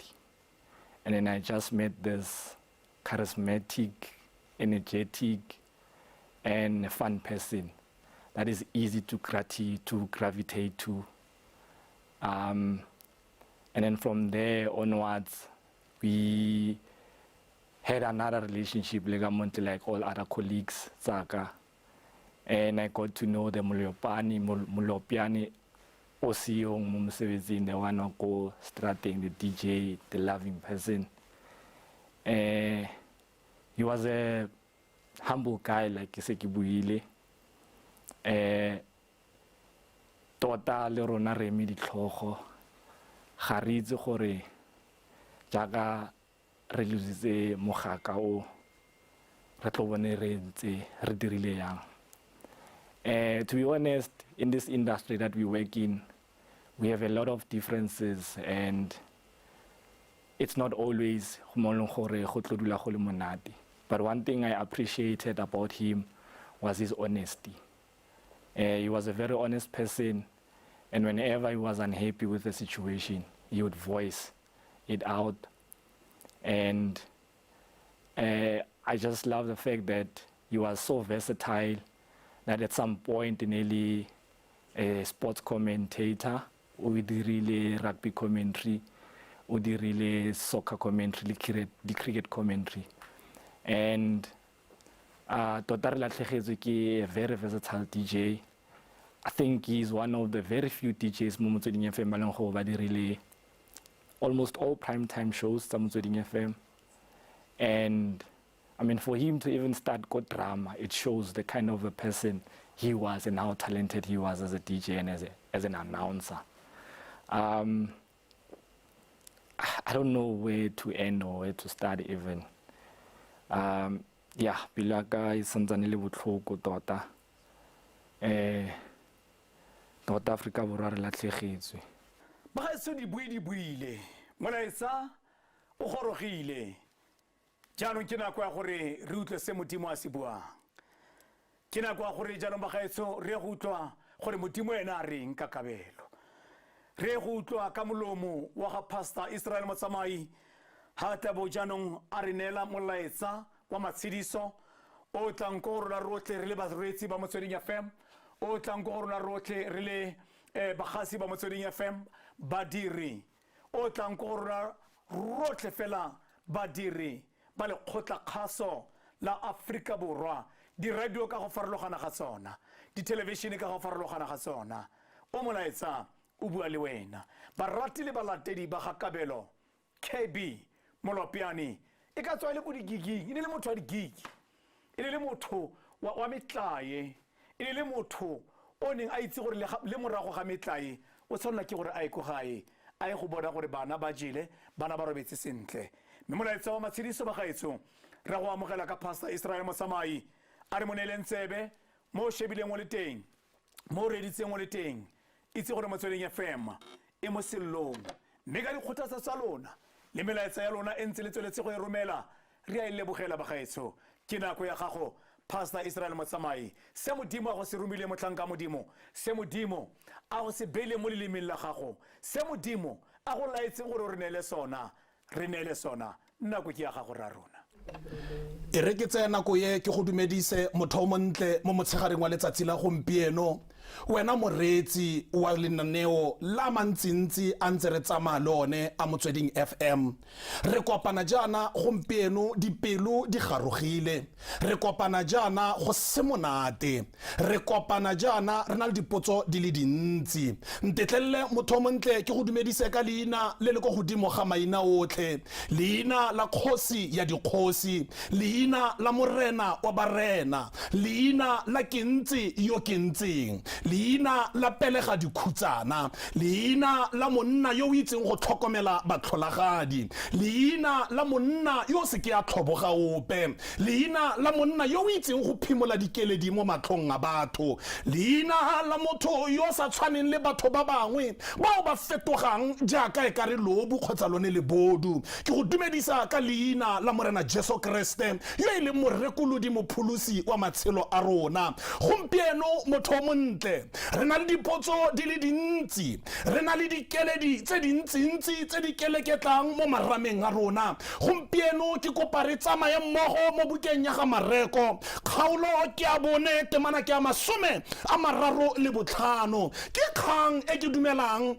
And then I just met this charismatic, energetic, and fun person that is easy to gravitate to. And then from there onwards, we had another relationship, like Monte, like all other colleagues, tsaka. And I got to know the Molopyane o siyong mo mosebetsing, the one wa ko strateng, the DJ, the loving person. He was a humble guy, like ke se ke buile. Tota le rona re eme ditlhogo, ga re itse gore jaaka re lositse mogaka o, re tlo bone re ntse re dirile yang. To be honest, in this industry that we work in, we have a lot of differences, and it's not always mo leng gore go tlo dula go le monate. But one thing I appreciated about him was his honesty. He was a very honest person, and whenever he was unhappy with the situation, he would voice it out. And I just love the fact that he was so versatile that at some point nearly a sports commentator, o dirile rugby commentary, o dirile soccer commentary, le cricket commentary. And tota re latlhegetswe ke a very versatile DJ. I think he's one of the very few DJs mo Motsweding FM ba leng gore ba dirile almost all prime time shows tsa Motsweding FM. And for him to even start go drama, it shows the kind of a person he was and how talented he was as a DJ and as an announcer. I don't know where to end or where to start even. Yeah, pelo ya ka e santsane le botlhoko tota. Tota Afrika Borwa re latlhegetswe. Bagaetsho di bui di buile, molaetsa o gorogile. Jaanong ke nako ya gore re utlwe se Modimo a se buang. Ke nako ya gore jaanong bagaetsho re ye go utlwa gore Modimo ena a reng ka Kabelo. Re ye go utlwa ka molomo wa ga Pastor Israel Motsamai ha tla bo jaanong a re neela molaetsa wa matshediso o tlang ko go rona rotlhe re le bareetsi ba Motsweding FM, o tlang ko go rona rotlhe re le bagasi ba Motsweding FM, badiri, o tlang ko go rona rotlhe fela badiri ba lekgotla kgaso la Afrika Borwa, di-radio ka go farologana ga tsona, dithelebišene ka go farologana ga tsona. O molaetsa o bua le wena. Barati le balatedi ba ga Kabelo KB Molopyane, e ka tswa e le ko di-giging, e ne le motho wa di-gig, e ne le motho wa metlae, e ne le motho o neng a itse gore le morago ga metlae o tshwanela ke gore a ye ko gae, a ye go bona gore bana ba jele, bana ba robetse sentle. Mme molaetsa wa matshediso bagaetsho re go amogela ka Pastor Israel Motsamai, a re mo neeleng tsebe mo o shebileng o le teng, mo o reeditseng o le teng, itse gore Motsweding FM e mo sellong. Mme ka dikgothatso tsa lona le melaetsa ya lona e ntse le tsweletse go e romela, re a e lebogela bagaetsho. Ke nako ya gago Pastor Israel Motsamai, se Modimo a go se romile motlhanka Modimo, se Modimo a go se beile mo lelemeng la gago, se Modimo a go laetseng gore o re neele sona, re neele sona. Nako ke ya gago ra rona. E re ke tseye nako ye ke go dumedise motho o montle mo motshegareng wa letsatsi la gompieno, wena moreetsi wa lenaneo la mantsintsi a ntse re tsamaya le one a Motsweding FM. Re kopana jaana gompieno dipelo di garogile, re kopana jaana go se monate, re kopana jaana re na le dipotso di le dintsi. Ntetlelele motho o montle ke go dumedise ka leina le le ko godimo ga maina otlhe, leina la kgosi ya dikgosi, leina la morena wa barena, leina la ke ntse yo ke ntseng. Leina la pelega dikhutsana, leina la monna yo o itseng go tlhokomela batlholagadi, leina la monna yo o se ke a tlhoboga ope, leina la monna yo o itseng go phimola dikeledi mo matlhong a batho, leina la motho yo o sa tshwaneng le batho ba bangwe bao ba fetogang jaaka e kare loobu kgotsa lone lebodu. Ke go dumedisa ka leina la Morena Jesu Kriste, yo e leng Morekolodi Mopholosi wa matshelo a rona. Gompieno, motho o montle, re na le dipotso di le dintsi, re na le dikeledi tse dintsintsi tse di keleketlang mo marameng a rona. Gompieno ke kopa re tsamaye mmogo mo bukeng ya ga Mareko, kgaolo ke ya bone, temana ke ya 35. Ke kgang e ke dumelang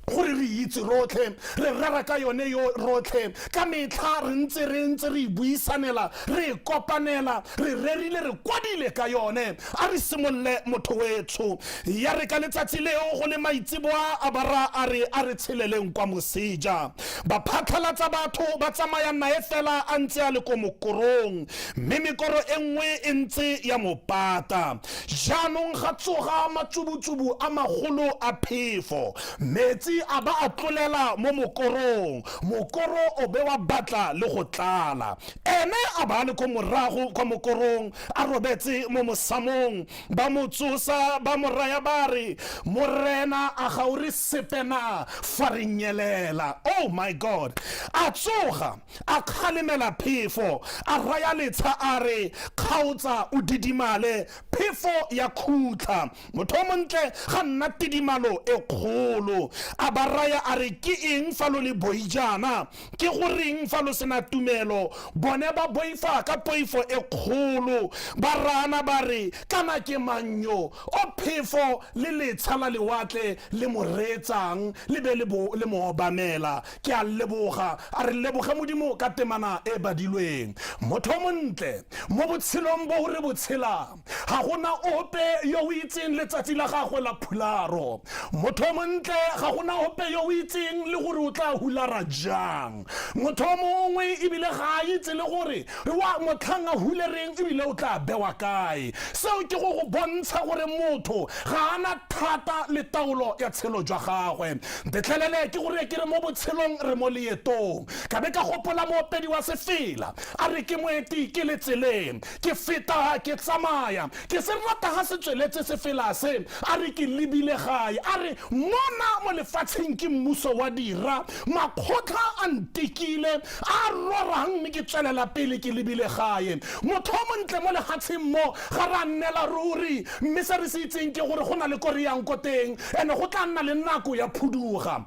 gore re itse rotlhe, re rera ka yone yo rotlhe ka metlha, re ntse re ntse re e buisanela, re e kopanela, re rerile, re kwadile ka yone. A re simolole, motho wetsho. Ya re ka letsatsi leo go le maitseboa, a ba ra a re, A re tsheleleng kwa moseja. Ba phatlhalatsa batho, ba tsamaya nae fela a ntse a le ko mokorong, mme mekoro e nngwe e ntse ya mo pata. Jaanong ga tsoga matsubutsubu a magolo a phefo, metsi a ba a tlolela mo mokorong, mokoro o be wa batla le go tlala. Ene a ba a le ko morago kwa mokorong, a robetse mo mosamong. Ba mo tsosa, ba mo raya ba re, Morena, a ga o re sepe na fa re nyelela? Oh my God! A tsoga, a kgalemela phefo, a raya letsha a re, Kgaotsa, o didimale. Phefo ya khutla. Motho o montle, ga nna tidimalo e kgolo. A ba raya a re, Ke eng fa lo le boi jaana? Ke go reng fa lo se na tumelo? Bone ba boifa ka poifo e kgolo, ba raana ba re, Kana ke mang yo, o phefo le letsha la lewatle le mo reetsang le be le bo le mo obamela? Ke a leboga. A re leboge Modimo ka temana e badilweng. Motho o montle, mo botshelong bo re bo tshelang, ga go na ope yo o itseng letsatsi la gagwe la phularo. Motho o montle, ga go na ope yo o itseng le gore o tla hulara jang. Motho o mongwe ebile ga a itse le gore wa motlhang a hulereng ebile o tla bewa kae. Seo ke go go bontsha gore motho ga a na thata le taolo ya tshelo jwa gagwe. Ntetlelele ke gore ke re mo botshelong re mo leetong. Ka be ka gopola moopedi wa sefela a re ke moeti ke le tseleng, ke feta ke tsamaya, ke se rata ga se tsweletse sefela se, a re ke lebile gae, a re mona mo lefatsheng ke mmuso wa dira, makgotla a ntekile, a rorang mme ke tswelela pele ke lebile gae. Motho o montle mo lehatsheng mo ga ra nnela ruri, mme se re se itseng ke gore go na le ko re yang ko teng, ene go tla nna le nako ya phuduga.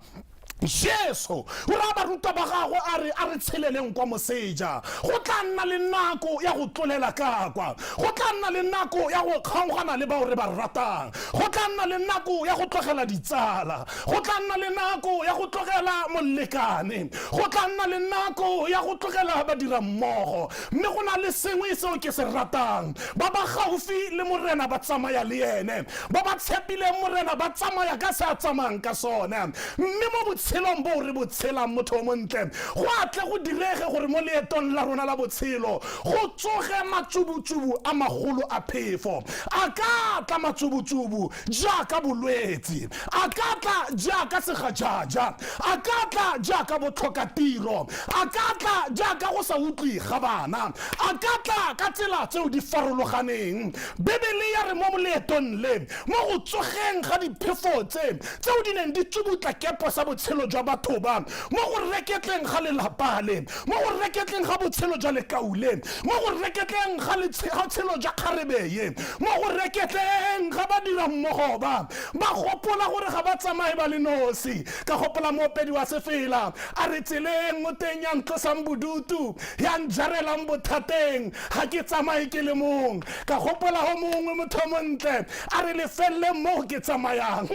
Jesu o raya barutwa ba gagwe a re, A re tsheleleng kwa moseja. Go tla nna le nako ya go tlolela ka kwa. Go tla nna le nako ya go kgaogana le bao re ba ratang. Go tla nna le nako ya go tlogela ditsala. Go tla nna le nako ya go tlogela molekane. Go tla nna le nako ya go tlogela badirammogo. Mme go na le sengwe seo ke se ratang. Ba ba gaufi le Morena ba tsamaya le ene. Ba ba tshepileng Morena ba tsamaya ka se a tsamayang ka sone. Mme mo botshelong boo re bo tshelang, motho o montle, go a tle go direge gore mo leetong la rona la botshelo go tsoge matsubutsubu a magolo a phefo. A ka tla matsubutsubu jaaka bolwetsi, a ka tla jaaka segajaja, a ka tla jaaka botlhokatiro, a ka tla jaaka go sa utlwe ga bana, a ka tla ka tsela tseo di farologaneng. Bibele ya re mo leetong le, mo go tsogeng ga diphefo tse, tseo di neng di tsubutla kepo sa botshelo jwa batho ba, mo go reketleng ga lelapa le, mo go reketleng ga botshelo jwa lekau le, mo go reketleng ga tshelo jwa kgarebe ye, mo go reketleng ga badirammogo ba, ba gopola gore ga ba tsamaye ba le nosi. Ka gopola moopedi wa sefela a re, Tseleng o teng ya ntlosang bodutu, ya njarelang bothateng, ga ke tsamaye ke le mong. Ka gopola go mongwe motho o montle a re, Lefeleleng moo ke tsamayang.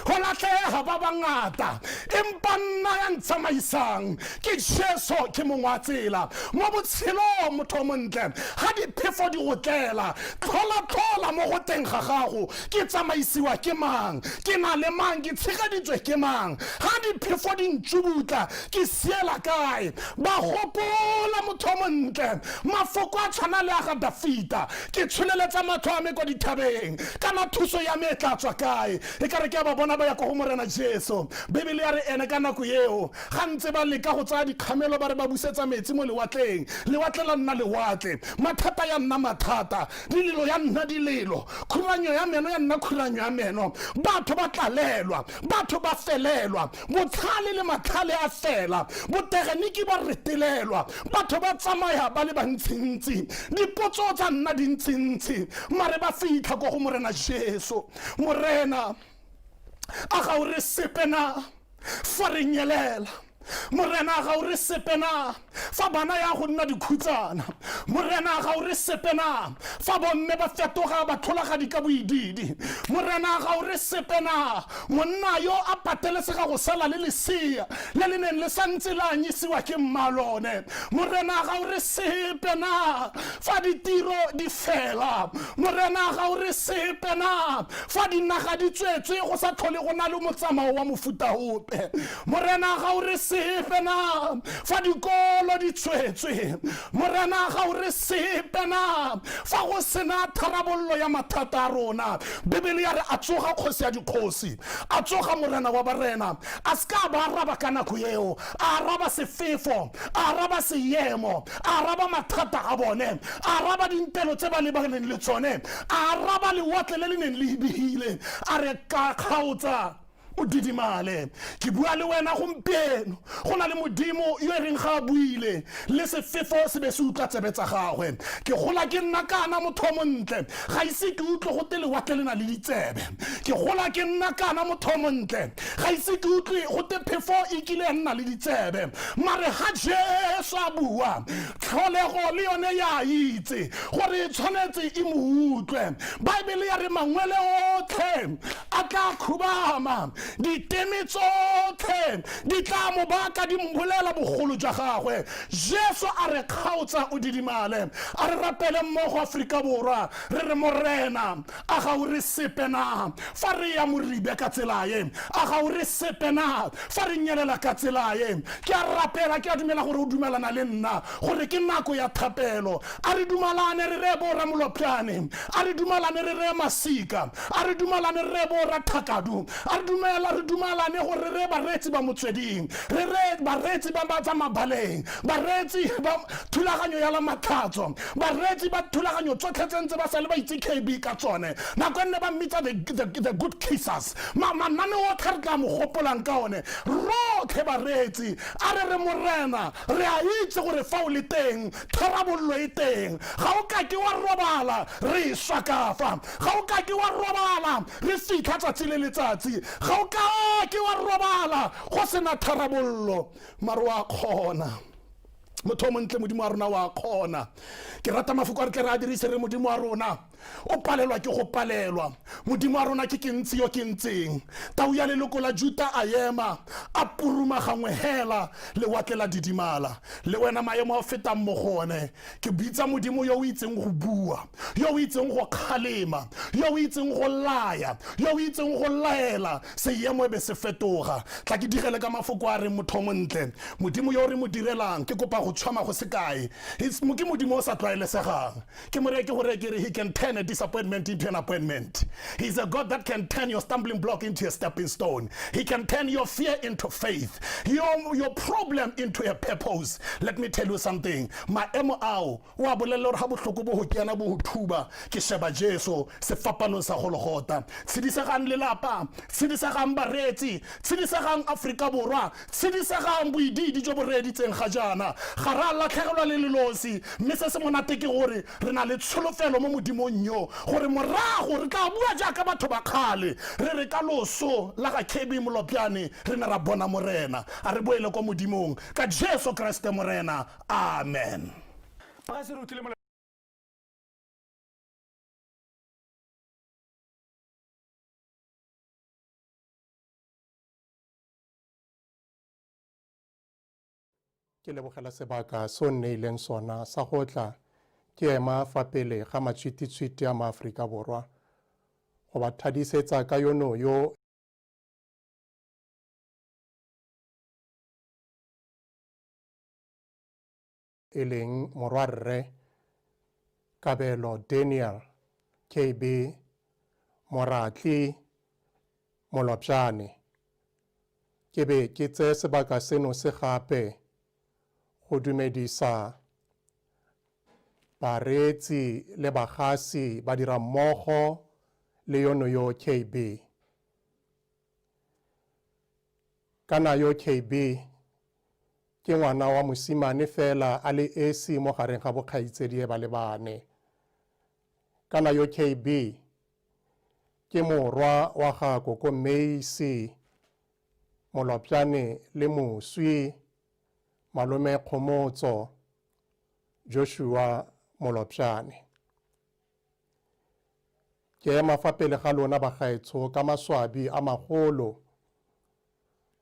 Go latlhega ba bangata, empa nna ya ntsamaisang ke Jesu, ke mongwe wa tsela mo botshelong. Motho o montle, ga diphefo di go tlela, tlhola-tlhola mo go teng ga gago, ke tsamaisiwa ke mang? Ke na le mang? Ke tshegeditswe ke mang? Ga diphefo di ntšubutla, ke siela kae? Ba gopola, motho o montle, mafoko a tshwana le a ga Dafita, Ke tsholeletsa matlho a me kwa dithabeng, kana thuso ya me e tla tswa kae? E ka re ke a ba bona ba ya ko go Morena Jesu. Bibele ya re ene ka nako eo, ga ntse ba leka go tsaya dikgamelo ba re ba busetsa metsi mo lewatleng, lewatle la nna lewatle, mathata ya nna mathata, dilelo ya nna dilelo, khuranyo ya meno ya nna khuranyo ya meno, batho ba tlalelwa, batho ba felelwa, botlhale le matlhale a fela, botegeniki ba retelelwa, batho ba tsamaya ba le bantsintsi, dipotso tsa nna dintsintsi, mare ba fitlha ko go Morena Jesu. Morena, a ga o re sepe na fa re nyelela? Morena, ga o re sepe na fa bana ya go nna dikhutsana? Morena, ga o re sepe na fa bomme ba fetoga batlholagadi ka boididi? Morena, ga o re sepe na monna yo a patelesega go sala le lesea le le neng le sa ntse le anyisiwa ke mmalone? Morena, ga o re sepe na fa ditiro di fela? Morena, ga o re sepe na fa dinaga di tswetswe go sa tlhole go na le motsamao wa mofuta ope? Morena, ga o re sepe na fa dikolo di tswetswe? Morena, ga o re sepe na fa go sena tharabollo ya mathata a rona? Bibele ya re a tsoga kgosi ya dikgosi, a tsoga Morena wa barena, a se ka a ba araba ka nako eo, a araba sefefo, a araba seemo, a araba mathata a bone, a araba dintelo tse ba lebaneng le tsone, a araba lewatle le le neng le ibegile, a re ka kgaotsa o didimale. Ke bua le wena gompieno, go na le Modimo yo e reng ga a buile, le sefefo se be se utlwa tsebe tsa gagwe. Ke gola ke nna kana, motho o montle, ga ise ke utlwe go te lewatle le na le ditsebe. Ke gola ke nna kana, motho o montle, ga ise ke utlwe go te phefo e kile ya nna le ditsebe. Mare ga Jesu a bua, tlholego le yone ya itse gore e tshwanetse e mo utlwe. Baebele ya re mangwele otlhe a tla khubama, diteme tsotlhe di tla mo baka di mmolela bogolo jwa gagwe. Jesu a re kgaotsa o didimale. A re rapele mmogo, Aforika Borwa, re re, Morena, a ga o re sepe na fa re ya moribe ka tsela ye? A ga o re sepe na fa re nyelela ka tsela ye? Ke a rapela, ke a dumela gore o dumelana le nna gore ke nako ya thapelo. A re dumalane re ree bo Ramolopjane, a re dumalane re ree Masika, a re dumalane re ree bo Rathakadu, a re dumela re dumalane gore re ree bareetsi ba Motsweding, re ree bareetsi ba ba tsa Mabaleng, bareetsi ba thulaganyo ya la Matlhatso, bareetsi ba thulaganyo tsotlhe tse ntse ba sa le ba itse KB ka tsone. Nako e nne ba mmitsa the good kissers. Mananeo otlhe re tla mo gopolang ka one rotlhe bareetsi. A re re, Morena, re a itse gore fa o le teng, Tharabollo e teng. Ga o kake wa robala re swa ka fa. Ga o kake wa robala re fitlha tsatsi le letsatsi. Ga o kake wa robala go sena tharabollo. Mare wa kgona. Motho o montle, Modimo wa rona wa kgona. Ke rata mafoko a re tle re a dirise re Modimo wa rona o palelwa ke go palelwa. Modimo wa rona ke ke ntse yo ke ntseng. Tau ya leloko la Juta a ema, a puruma gangwe hela, lewatle la didimala. Le wena maemo a o fetang mo go one, ke bitsa Modimo yo o itseng go bua, yo o itseng go kgalema, yo o itseng go laya, yo o itseng go laela seemo e be se fetoga. Tla ke digele ka mafoko a reng, motho o montle, Modimo yo re mo direlang, ke kopa go tshwama go se kae, ke Modimo o sa tlwaelesegang. Ke mo reye ke go reye ke re he can turn a disappointment into an appointment. He's a God that can turn your stumbling block into a stepping stone. He can turn your fear into faith, your problem into a purpose. Let me tell you something. Maemo ao o a bolelela gore ga botlhoko bo go kena bo go thuba, ke sheba Jesu sefapanong sa Gologota. Tshedisegang lelapa, tshedisegang bareetsi, tshedisegang Aforika Borwa, Tshedisegang boidiidi jo bo reeditseng ga jaana. Ga re a latlhegelwa le le losi, mme se se monate ke gore re na le tsholofelo mo Modimong yo, gore morago re tla bua jaaka batho ba kgale, re re ka loso la ga KB Molopjane re ne ra bona Morena. A re boele kwa Modimong ka Jesu Keresete Morena. Amen. Ke lebogela sebaka se o nneileng sona sa go tla ke ema fa pele ga matshwititshwiti a maAforika Borwa go ba thadisetsa ka yono yo e leng morwarre Kabelo Daniel KB Moratli Molopjane. Ke be ke tseye sebaka seno se gape go dumedisa bareetsi le bagasi ba dira mmogo le yono yo KB. Kana yo KB ke ngwana wa mosimane fela a le esi mo gareng ga bokgaitsedie ba le bane. Kana yo KB ke morwa wa ga Koko Meisi Molopjane le moswi Malome Kgomotso Joshua Molopjane. Ke ema fa pele ga lona bagaetsho ka maswabi a magolo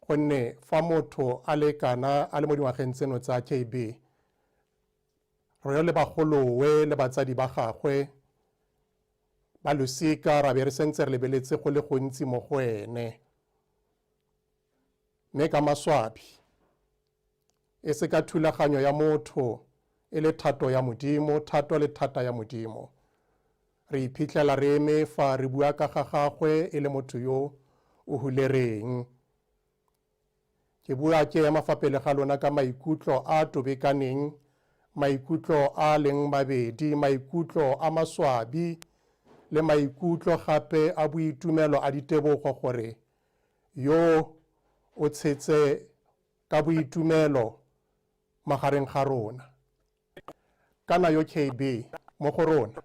gonne fa motho a le kana a le mo dingwageng tseno tsa KB re le bagolowe le batsadi ba gagwe ba losika ra be re sentse re lebeletse go le gontsi mo go ene mme ka maswabi e se ka thulaganyo ya motho e le thato ya Modimo, thato le thata ya Modimo. Re iphitlhela re eme fa re bua ka ga gagwe e le motho yo o hulereng. Ke bua ke ema fa pele ga lona ka maikutlo a a tobekaneng, maikutlo a a leng mabedi, maikutlo a maswabi le maikutlo gape a boitumelo a ditebogo gore yo o tshetse ka boitumelo magareng ga rona. Kana yo KB mo go rona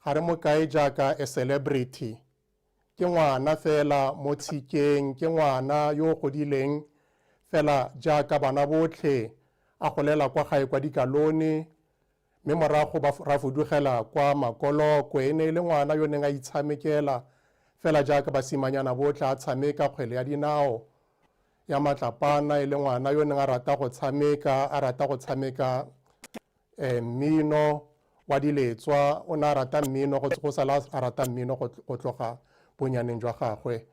ga re mo kae jaaka a celebrity, ke ngwana fela mo tshikeng, ke ngwana yo o godileng fela jaaka bana botlhe, a golela kwa gae kwa Dikalone, mme morago ba ra fudugela kwa Makolokwe. E ne e le ngwana yo neng a itshamekela fela jaaka basimanyana botlhe, a tshameka kgwele ya dinao ya matlapana, e le ngwana yo neng a rata go tshameka, a rata go tshameka mmino wa diletswa. O ne a rata mmino go sala a rata mmino go tloga bonyaneng jwa gagwe,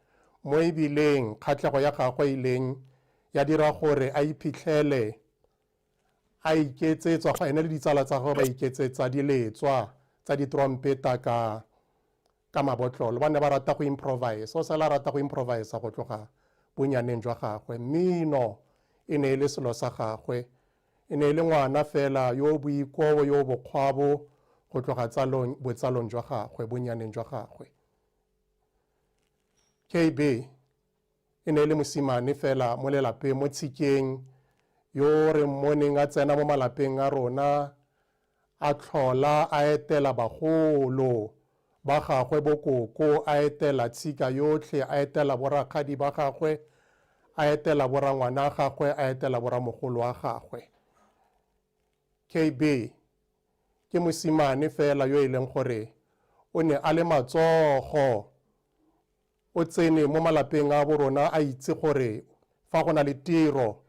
mo ebileng kgatlhego ya gagwe ileng ya dira gore a iphitlhele a iketsetswa, ene le ditsala tsa gagwe ba iketsetsa diletswa tsa ditrompeta ka mabotlolo. Ba ne ba rata go improvise, o sala a rata go improvise go tloga bonyaneng jwa gagwe. Mmino e ne e le selo sa gagwe, e ne e le ngwana fela yo o boikobo, yo o bokgwabo go tloga botsalong jwa gagwe, bonyaneng jwa gagwe. KB e ne e le mosimane fela mo lelapeng, mo tshikeng, yo re mmoneng a tsena mo malapeng a rona, a tlhola a etela bagolo ba gagwe bokoko, a etela tshika yotlhe, a etela borakgadi ba gagwe, a etela borangwana a gagwe, a etela boramogolo wa gagwe. KB ke mosimane fela yo e leng gore o ne a le matsogo, o tsene mo malapeng a borona a itse gore fa go na le tiro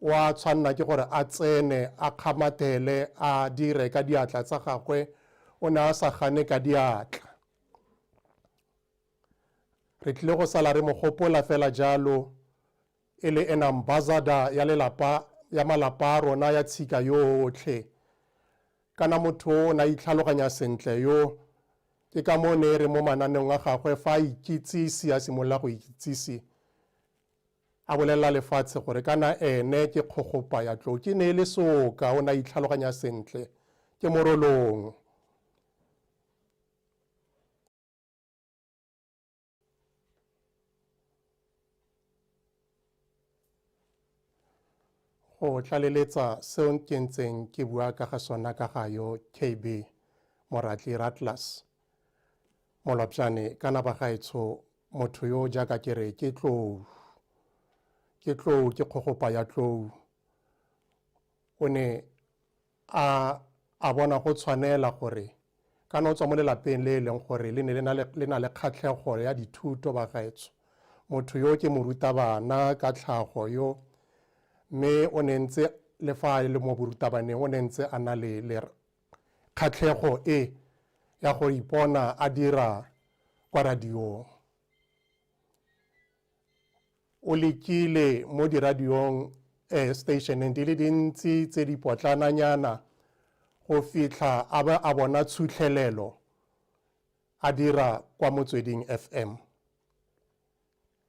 o a tshwanna ke gore a tsene a kgamathele a dire ka diatla tsa gagwe, o ne a sa gane ka diatla. Re tlile go sala re mo gopola fela jalo e le an ambassador ya lelapa ya malapa a rona ya tshika yotlhe. Kana motho o ne a itlhaloganya sentle yo, ke ka moo ne e re mo mananeong a gagwe fa a ikitsise, a simolola go ikitsise, a bolelela lefatshe gore kana ene ke kgogopa ya tlou. Ke ne e le seoka, o ne a itlhaloganya sentle, ke Morolong. Go tlaleletsa seo ke ntseng ke bua ka ga sona ka ga yo KB Moratli Ratlas Molopjane, kana bagaetsho, motho yo jaaka ke re ke tlou, ke tlou, ke kgogopa ya tlou, o ne a a bona go tshwanela gore kana o tswa mo lelapeng le e leng gore le ne le na le kgatlhego ya dithuto bagaetsho. Motho yo ke morutabana ka tlhago yo, Mme o ne ntse le fa a le mo borutabaneng o ne ntse a na le le kgatlhego e ya go ipona a dira kwa radiong. O lekile mo diradiong eh, stationeng di le dintsi tse di potlananyana go fitlha a ba a bona tshutlhelelo a dira kwa Motsweding FM.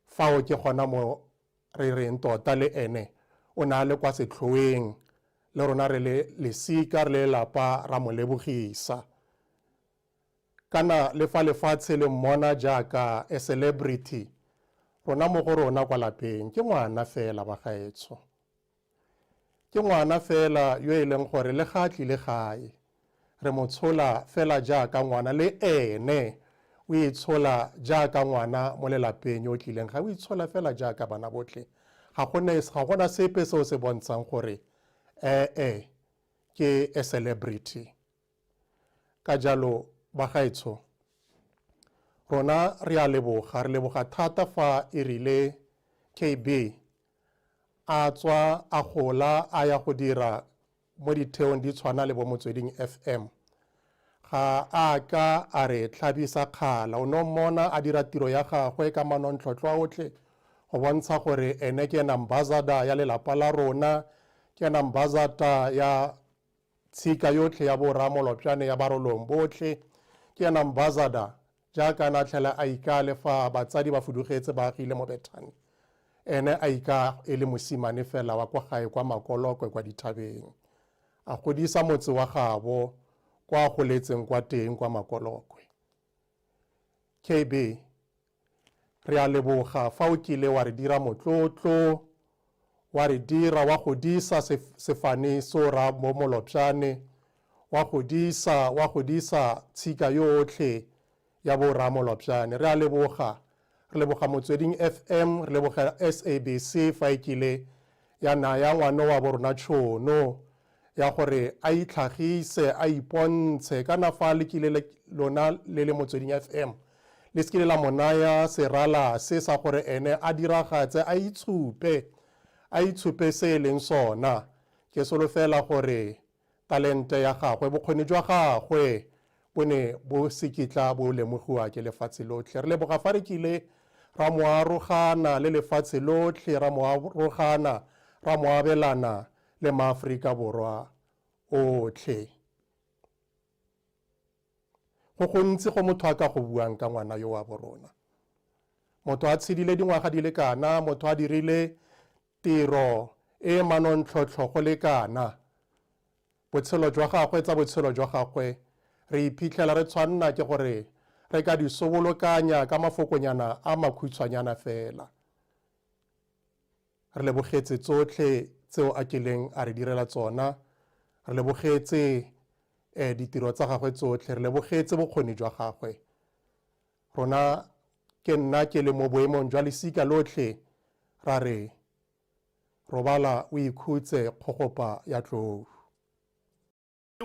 Fao ke gona mo re reng tota le ene o ne a le kwa setlhoeng le rona re le lesika re le lelapa ra mo lebogisa. Kana le fa lefatshe le mmona jaaka a celebrity, rona mo go rona kwa lapeng ke ngwana fela bagaetsho. Ke ngwana fela yo e leng gore le ga a tlile gae, re mo tshola fela jaaka ngwana le ene o itshola jaaka ngwana mo lelapeng yo o tlileng gae, o itshola fela jaaka bana botlhe. Ga gona sepe seo se bontshang gore ee ke a celebrity. Ka jalo, bagaetsho, rona re a leboga, re leboga thata fa e rile KB a tswa a gola a ya go dira mo ditheong di tshwana le bo Motsweding FM. Ga a ka a re tlhabisa kgala, o ne o mmona a dira tiro ya gagwe ka manontlhotlho a otlhe go bontsha gore ene ke ena ambassador ya lelapa la rona, ke ena ambassador ya Tshika yotlhe ya bo Ramolopjane ya Barolong botlhe ke ena ambassador jaaka a ne a tlhela a ikaa le fa batsadi ba fudugetse ba agile mo Bethany. Ene a ikaa e le mosimane fela wa kwa gae kwa Makolokwe kwa dithabeng. A godisa motse wa gaabo kwa a goletseng kwa teng kwa Makolokwe. KB, Re a leboga fa o kile wa re dira motlotlo, wa re dira wa godisa sefane so ra mo Molopjane, wa godisa wa godisa tshika yotlhe ya bo ra Molopjane. Re a leboga. Re leboga Motsweding FM, re leboga SABC fa e kile ya naya ngwana wa bo rona tšhono ya gore a itlhagise, a ipontshe. Kana fa le kile lona le le Motsweding FM, le se kile la mo naya serala se sa gore ene a diragatse, a itshupe, a itshupe se e leng sona. Ke solofela gore talente ya gagwe, bokgoni jwa gagwe bo ne bo se kitla bo lemogiwa ke lefatshe lotlhe. Re leboga fa re kile ra mo arogana le lefatshe lotlhe, ra mo arogana, ra mo abelana le maAforika Borwa otlhe. Go gontsi go motho a ka go buang ka ngwana yo wa borona. Motho a tshedile dingwaga di le kana, motho a dirile tiro e manontlhotlho go le kana. Botshelo jwa gagwe, tsa botshelo jwa gagwe, re iphitlhela re tshwanna ke gore re ka di sobolokanya ka mafokonyana a makhutshwanyana fela. Re lebogetse tsotlhe tseo a kileng a re direla tsona. Re lebogetse eh, ditiro tsa gagwe tsotlhe. Re lebogetse bokgoni jwa gagwe. Rona ke nna ke le mo boemong jwa lesika lotlhe ra re robala o ikhutse kgogopa ya tlou.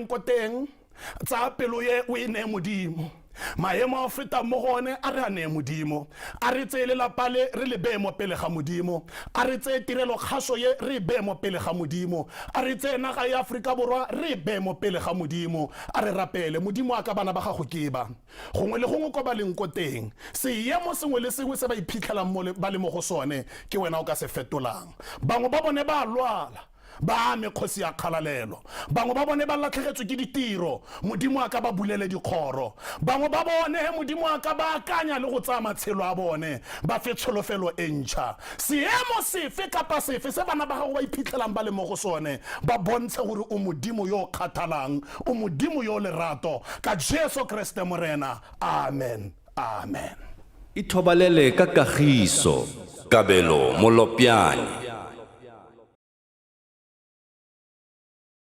ko teng tsaya pelo ye o e nee modimo maemo a o fetang mo go one a re a nee modimo a re tseye lelapa le re le beye mo pele ga modimo a re tseye tirelo kgaso ye re e beye mo pele ga modimo a re tseye naga ya aforika borwa re e beye mo pele ga modimo a re rapele modimo a ka bana ba gago ke ba gongwe le gongwe kwa ba leng ko teng seemo sengwe le sengwe se ba iphitlhelang ba le mo go sone ke wena o ka se fetolang bangwe ba bone ba lwala Ba ame kgosi ya kgalalelo. Bangwe ba bone ba latlhegetswe ke ditiro, Modimo a ka ba bulele dikgoro. Bangwe ba bone, Modimo a ka ba akanya le go tsaya matshelo a bone, ba fe tsholofelo e ntšha. Seemo sefe kapa sefe se bana ba gago ba iphitlhelang ba le mo go sone, ba bontshe gore o Modimo yo o kgathalang, o Modimo yo o lerato, ka Jesu Kriste Morena. Amen. Amen. Ithobalele ka kagiso, Kabelo Molopjane.